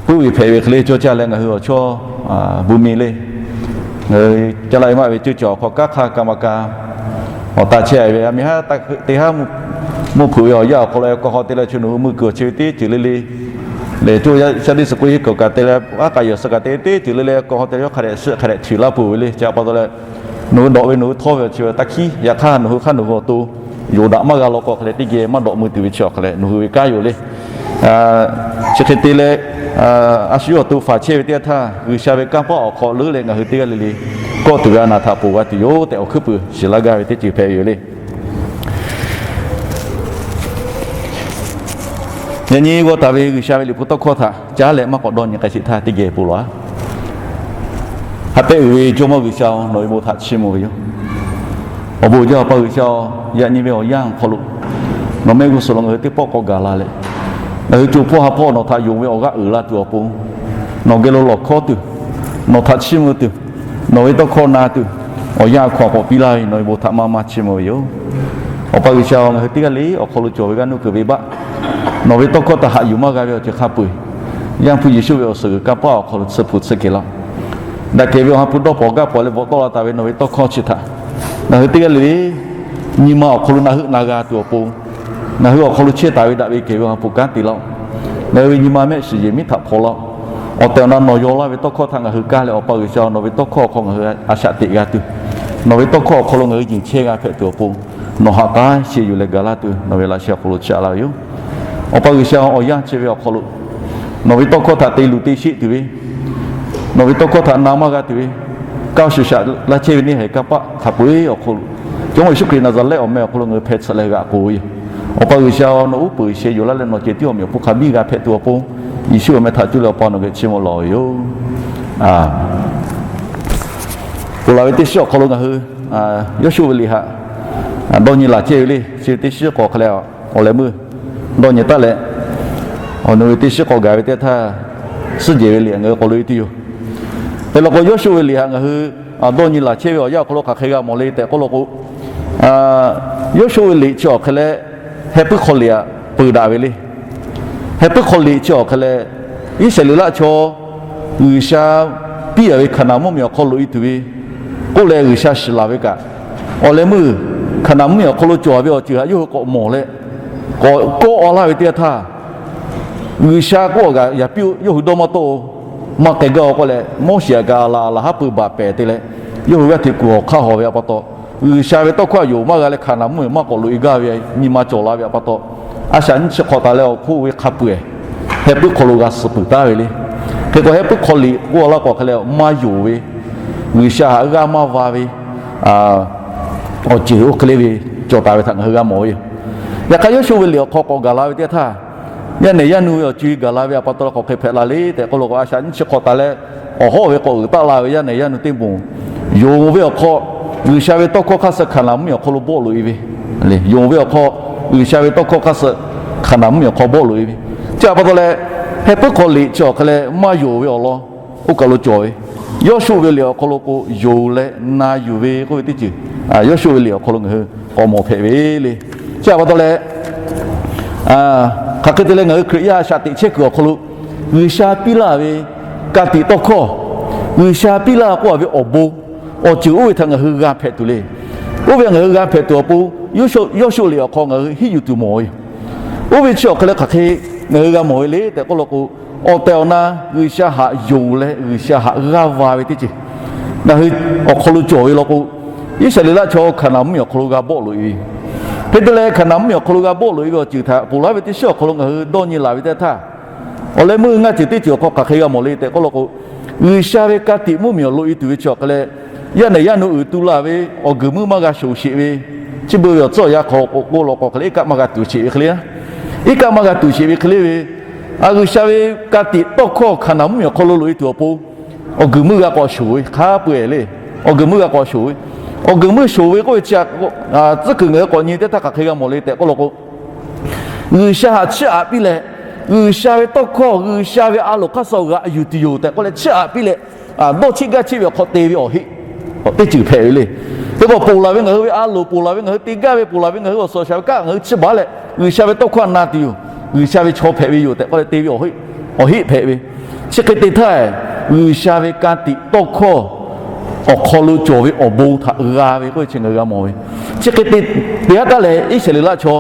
Puiˉ ve hpehꞈ ve hk'e le cawˇ caˇ leh ngaˬ hui awˬ chawˇ bu mi le, ngaˬ hui caˇ laˇ ve maˇ ve ceuˇ cawˬ awˬ hk'aw kanˉ hk'aˇ ka ma ka awˬ taˆ chehˇ ve a miˇ haˉ teˇ haˉ mvuhˇ hpeuꞈ ve awˬ yanˇ awˬ hk'aw lo aircon haw te leh chi nawˬ hui mui kuiˬ awˬ chi ve teˇ ceuˬ le le, lehˬ coˇ yaˇ shaˉ diˇ suh k'oˆ hiˉ kuiˬ kaꞈ te leh aˉ k'aꞈ yehˬ suh kaꞈ te teˇ ceuˬ le le aircon haw te leh yawˇ hk'a dehꞈ suh hk'a dehꞈ ceuˬ laˇ peuˬ ve le. Chi pa taw leh nawˬ hui dawꞈ ve nawˬ hui htawˇ ve awˬ chi ve taˇ hkiˉ. Yaꞈ hk'aˇ nawˬ hui hk'aˇ nawˬ hui awˬ to yonˍ daꞈ maˇ g'a law k'o hk'e leh teˇ geh maˇ dawꞈ mui tuˬ ve chi awˬ hk'e leh nawˬ hui ve kanˉ yoˬ le. Chi hk'e te leh, a shu yawˇ awˬ to faˍ chehˇ ve teˇ yanˇ htaˇ G'uiˬsha ve kanˇ paˆ awˬ hk'aw leuˉ leh ngaˬ hui teˇ g'aˇ le le kawˆ tuˬ ve a naˍ htaꞈ ponˬ g'a tuˬ yoˬ tehꞈ awˬ hkuiˉ puiˍ shiˍ laˇ gaˇ ve teˇ ceuˬ hpehꞈ ve yoˬ le. Yaꞈ nyi g'aw taˍ ve G'uiˬsha ve liꞈ hpu tawˇ hkawˇ htaꞈ caˉ leh maˇ k'awꞈ dawˇ nyi k'ai sheˍ htaˇ teˇ geh ponˬ laˬ. Ha pehˉ uiˍ ve Jawˇmawˇ G'uiˬsha-oˬ, nawˬ ve bon htaꞈ chiˇ mvuh ve yoˬ. Awˬ bon jaˇ Awˬ pa G'uiˬsha-oˬ, yaꞈ nyi ve awˬ yanˇ awˬ hk'aw lo nawˬ mehˆ g'uˇ suhˍ lo ngaˬ hui teˇ pawˆ k'awꞈ gaˬ la leh, ngaˬ hui co hpawˇ ha hpawˇ nawˬ htaꞈ yonˍ ve awˬ g'aˇ uiˍ la tuˬ awˬ pon, nawˬ geh lo lawˬ hkawˇ tuˬ, nawˬ htaꞈ chiˇ mvuh tuˬ, nawˬ ve tawˇ hkawˇ na tuˬ, awˬ yanˇ awˬ hk'aw k'awꞈ piˇ laˇ ve nawˬ ve bon htaꞈ maˇ maˇ chiˇ mvuh ve yoˬ. Awˬ pa G'uiˬsha-oˬ, ngaˬ hui teˇ g'aˇ le awˬ hk'aw lo cawˬ ve g'aˇ nuˇ kuiˬ venˇbaˆ nawˬ ve tawˇ hkawˇ htaꞈ haꞈ yuˬ maˇ g'a ve awˬ ceuˬ hk'a peu-eˬ, Yaˇ hpu Yeˍsuˆ ve awˬ suhˍ g'uiˬ kanˇ paˆ awˬ hk'aw lo tsuhˇ hpu tsuhˇ kehˬ laˇ. Daꞈ kehˬ ve awˬ ha hpu dawˇ pawnˍ gaˇ pawnˍ leh bvuhꞈ tawˆ la taˍ ve nawˬ ve tawˇ hkawˇ chi htaꞈ ngaˬ hui teˇ g'aˇ le le nyi ma awˬ hk'aw lo na heuˆ na g'a tuˬ awˬ pon, ngaˬ hui awˬ hk'aw lo chehˇ taˍ ve daꞈ ve kehˬ ve awˬ ha hpu kanˉ te laˇ-oˆ. Ngaˬ hui ve nyi ma mehˆ shiˍ yehˬ miˉ htaꞈ hpaw laˇ-oˆ. Awˬ tehˬ awˬ na nawˬ yaw laˇ ve tawˇ hkawˇ htaꞈ ngaˬ hui kaˇ leh Awˬ pa G'uiˬsha nawˬ ve tawˇ hkawˇ awˬ hk'aw ngaˬ hui a shaꞈ teꞈ g'a tuˬ, nawˬ ve tawˇ hkawˇ awˬ hk'aw lo ngaˬ hui nyi chehˇ g'a hpehꞈ tuˬ awˬ pon, nawˬ ha k'aˉ sheh yuˬ leh gaˬ laˇ tuˬ nawˬ ve laꞈ sheh awˬ hk'aw lo chiˇ aꞈ laˇ ve yoˬ. Awˬ pa G'uiˬsha awˬ yanˇ chi ve awˬ hk'aw lo nawˬ ve tawˇ hkawˇ htaꞈ te luˬ te sheˆ tuˬ ve, nawˬ ve tawˇ hkawˇ htaꞈ na maˇ g'a tuˬ ve, kaˇ shuˍ shaꞈ laˇ chehˇ ve neˇ haiˬ kanˇ paˆ hk'a peu-eˬ awˬ hk'aw lo, Jawˇmawˇ Yeˍsuˆ Hkriꞈ Naˍzaˍrehˆ awˬ meh awˬ hk'aw lo ngaˬ hui hpeh tsuhꞈ leh g'aꞈ k'oˬ ve yoˬ. Awˬ pa G'uiˬsha nawˬ uˉ peunˍ sheh yuˬ laˇ leh nawˬ cehˬ tiˉ awˬ meꞈ awˬ hponˇ hk'a biˇ g'a hpehꞈ tuˬ awˬ pon, Yeˍsuˆ awˬ meh htaꞈ cuˇ leh Awˬ pa nawˬ geh chiˇ mvuh lawˬ ve yoˬ. Ponˬ laˬ ve teˇ shiˉ awˬ hk'aw lo ngaˬ hui Yawˇshuˆ ve liꞈ htaꞈ dawˇ nyi laˬ chehˇ ve le. Chi ve teˇ shiˉ k'awꞈ hk'e leh awˬ leh meuˇ dawˇ nyi taˉ leh, awˬ nu ve teˇ shiˉ k'awꞈ gaˬ ve teˇ htaˇ, suhˉ jehˬ ve liꞈ ngaˬ hui k'awꞈ loꞈ e tuˬ yoˬ. Hk'e law k'o, Yawˇshuˆ ve liꞈ htaꞈ ngaˬ hui dawˇ nyi laˬ chehˇ ve awˬ yanˇ awˬ hk'aw lo hk'aˬ hk'e g'a mawˬ le tehꞈ k'oˆ law k'o, Yawˇshuˆ ve liꞈ chi awˬ hk'e leh heh puiˉ hk'aw liꞈ htaꞈ peuˬ daꞈ ve le. Heh puiˉ hk'aw liꞈ chi awˬ hk'e leh Iˉsaˍreˍlaˆ chaw G'uiˬsha piˇ laˬ ve Hkaˍnanˍ mvuhˇmiˬ awˬ hk'aw loꞈ e tuˬ ve k'oˆ leh G'uiˬsha shiˍ laˬ ve kaꞈ, awˬ leh meuˇ Hkaˍnanˍ mvuhˇmiˬ awˬ hk'aw lo cawˬ ve awˬ ceuˬ htaꞈ yawˇ hui k'awꞈ mawˬ leh k'awꞈ kawˆ a laˇ ve teˇ yanˇ htaˇ, G'uiˬsha k'oˆ kaꞈ yaꞈ piˇ yawˇ hui dawˇ maˇ tawˆ-o. Maˇ k'ai gaˇ-o k'oˆ leh, Moˉseˍ kaꞈ a laˬ a laˬ haˉ pui baˬ pehˍ te leh, yawˇ hui g'aˇ hteꞈ kuˬ awˬ hk'aˇ hawˬ ve a pa taw, G'uiˬsha ve tawˇ hkawˇ htaꞈ yonˍ maˇ g'a leh Hkaˍnanˍ mvuhˇmiˬ maˇ k'awꞈ loꞈ e gaˇ ve nyi ma cawˬ la ve a pa taw, a shaꞈ nyiˇ chi hk'awꞈ taˍ leh awˬ hk'oˆ ve hk'a peu-eˬ heh puiˉ hk'aw lo g'a suh peuˬ taˉ ve le. Hk'e k'o, heh puiˉ hk'aw liꞈ k'oˆ laˇ k'o hk'e leh maˇ yonˍ ve, G'uiˬsha htaꞈ g'aˇ maˇ va ve awˬ ceuˬ oˇ hk'e le ve cawˬ taˍ ve htaꞈ ngaˬ hui g'a mawˬ ve yoˬ. Yaꞈ hk'aˇ, Yawˇshuˆ ve liꞈ awˬ hk'aw k'awꞈ gaˬ la ve teˇ htaˇ, yaˇ nehˬ yaˇ nu ve awˬ co e gaˬ la ve a pa taw leh k'awꞈ hk'e hpehꞈ la le tehꞈ k'oˆ law k'o, a shaꞈ nyiˇ chi hk'awꞈ taˍ leh awˬ hawˉ ve k'awꞈ uiˍ taˆ la ve yaˇ nehˬ yaˇ nu teˇ moˍ yonˍ ve awˬ hk'aw, G'uiˬsha ve tawˇ hkawˇ hk'aˇ suh Hkaˍnanˍ mvuhˇmiˬ awˬ hk'aw lo bawˆ loꞈ e ve. Yonˍ ve awˬ hk'aw, G'uiˬsha ve tawˇ hkawˇ hk'aˇ suh Hkaˍnanˍ mvuhˇmiˬ awˬ hk'aw bawˆ loꞈ e ve. Chi a pa taw leh, heh puiˉ hk'aw liꞈ chi awˬ hk'e leh maˇ yonˍ ve awˬ lawn oˇ kaˬ lo cawˬ ve, Yawˇshuˆ ve liꞈ awˬ hk'aw lo k'o yonˍ leh na yuˬ ve k'oˆ ve teˇ ceuˬ Yawˇshuˆ ve liꞈ awˬ hk'aw lo ngaˬ hui k'awꞈ mawˬ hpehꞈ ve le. Chi a pa taw leh, hk'aˬ hk'e te leh ngaˬ hui Hkriꞈ yaˇ a shaꞈ teꞈ chehˇ kuiˬ awˬ hk'aw lo G'uiˬsha piˇ laˇ ve ka tiꞈ tawˇ hkawˇ, G'uiˬsha piˇ laˇ k'oˆ a ve awˬ bon, awˬ ceuˬ oˇ ve htaꞈ ngaˬ hui g'a hpehꞈ tuˬ le. Oˇ ve ngaˬ hui g'a hpehꞈ tuˬ awˬ pon, Yawˇshuˆ liꞈ awˬ hk'aw ngaˬ hui hiˉ yuˬ tuˬ mawˬ ve yoˬ. Oˇ ve chi awˬ hk'e leh hk'aˬ hk'e ngaˬ hui g'a mawˬ ve le tehꞈ k'oˆ law k'o, awˬ tehˬ awˬ na G'uiˬsha htaꞈ yonˍ leh G'uiˬsha htaꞈ g'aˇ va ve teˇ ceuˬ ngaˬ hui awˬ hk'aw lo cawˬ ve law k'o, Iˉsaˍreˍlaˆ chaw Hkaˍnanˍ mvuhˇmiˬ awˬ hk'aw lo g'a bawˆ loꞈ e ve yoˬ. Hk'e te leh, Hkaˍnanˍ mvuhˇmiˬ awˬ hk'aw lo g'a bawˆ loꞈ e ve awˬ ceuˬ htaꞈ ponˬ laˇ ve teˇ shiˉ awˬ hk'aw lo ngaˬ hui dawˇ nyi laˬ ve teˇ htaˇ, awˬ leh meuˇ ngaˇ ceuˬ teˇ ceuˬ awˬ hk'aw hk'aˬ hk'e g'a mawˬ le tehꞈ k'oˆ law k'o, G'uiˬsha ve ka tiꞈ mvuhˇmiˬ awˬ loꞈ e tuˬ ve chi awˬ hk'e leh, yaˇ nehˬ yaˇ nu uiˍ tu laˬ ve awˬ guiˬ meuˇ maˇ g'a shoˍ sheˍ ve, chi beuꞈ ve awˬ tcuhˉ awˬ yanˇ hk'aw k'o k'oˆ law k'o hk'e leh iˉ kaˆ maˇ g'a tuˍ sheˍ ve hk'e le, iˉ kaˆ maˇ g'a tuˍ sheˍ ve hk'e le ve, a G'uiˬsha ve ka tiꞈ tawˇ hkawˇ Hkaˍnanˍ mvuhˇmiˬ awˬ hk'aw lo loꞈ e tuˬ awˬ pon, awˬ guiˬ meuˇ g'a k'awꞈ shoˍ ve hk'a peu-eˬ le. Awˬ guiˬ meuˇ g'a k'awꞈ shoˍ ve, awˬ guiˬ meuˇ shoˍ ve k'oˆ ve chi a, tcuhˉ kuiˬ ngaˬ hui k'awꞈ nyi teˇ htaˇ hk'aˬ hk'e g'a mawˬ le tehꞈ k'oˆ law k'o, G'uiˬsha htaꞈ chiˇ aꞈ piˇ leh, G'uiˬsha ve tawˇ hkawˇ G'uiˬsha ve a loˍ hk'aˇ suh g'aꞈ yuˬ tuˬ yoˬ tehꞈ k'oˆ leh chiˇ aꞈ piˇ leh, dawˇ cheˆ gaˇ cheˆ ve awˬ hk'aw te ve awˬ heˆ teˇ ceuˬ hpehꞈ ve le. Hk'e k'o, ponˬ laˬ ve ngaˬ hui ve a loˍ, ponˬ laˬ ve ngaˬ hui te gaˇ ve, ponˬ laˬ ve ngaˬ hui awˬ suhˍ awˬ shaˍ ve kanˉ ngaˬ hui chiˇ baˬ leh G'uiˬsha ve tawˇ hkawˇ htaꞈ na tuˬ yoˬ, G'uiˬsha ve chaw hpehꞈ ve yoˬ tehꞈ k'oˆ leh te ve awˬ heˆ, awˬ heˆ hpehꞈ ve. Chi hk'e te htaˇ, G'uiˬsha ve ka tiꞈ tawˇ hkawˇ awˬ hk'aw lo cawˬ ve awˬ bon htaꞈ g'a ve k'oˆ ve chi ngaˬ hui g'a mawˬ ve. Chi hk'e te, teˇ g'aˇ taˇ leh Iˉsaˍreˍlaˆ chaw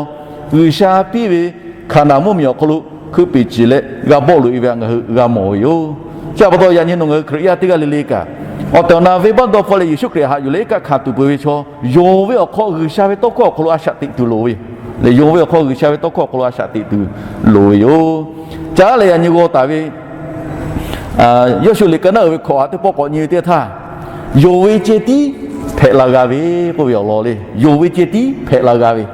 G'uiˬsha piˇ ve Hkaˍnanˍ mvuhˇmiˬ awˬ hk'aw lo hkui peˍ ciˍ leh g'a bawˆ loꞈ e ve htaꞈ ngaˬ hui g'a mawˬ ve yoˬ. Chi pa taw yaꞈ nyi nawˬ ngaˬ hui Hkriꞈ yaˇ teˇ g'aˇ le le kaꞈ, awˬ tehˬ awˬ na venˇbaˆ dawˇ hpfuhˇ leh Yeˍsuˆ Hkriꞈ haꞈ yuˬ leh iˉ kaˆ hkanˍ tuˬ peuˬ ve chaw, yonˍ ve awˬ hk'aw G'uiˬsha ve tawˇ hkawˇ awˬ hk'aw lo a shaꞈ teꞈ tuˬ loˍ ve, leh yonˍ ve awˬ hk'aw G'uiˬsha ve tawˇ hkawˇ awˬ hk'aw lo a shaꞈ teꞈ tuˬ loˍ ve yoˬ. Caˉ leh yaꞈ nyi g'aw taˍ ve Yawˇshuˆ liꞈ ka naˉ uiˍ ve hkawꞈ haꞈ teˇ pawˆ k'awꞈ nyi ve teˇ htaˇ, yonˍ ve ceh tiˉ hpehꞈ la g'a ve k'oˆ ve awˬ lawn le. Yonˍ ve ceh tiˉ hpehꞈ la g'a ve,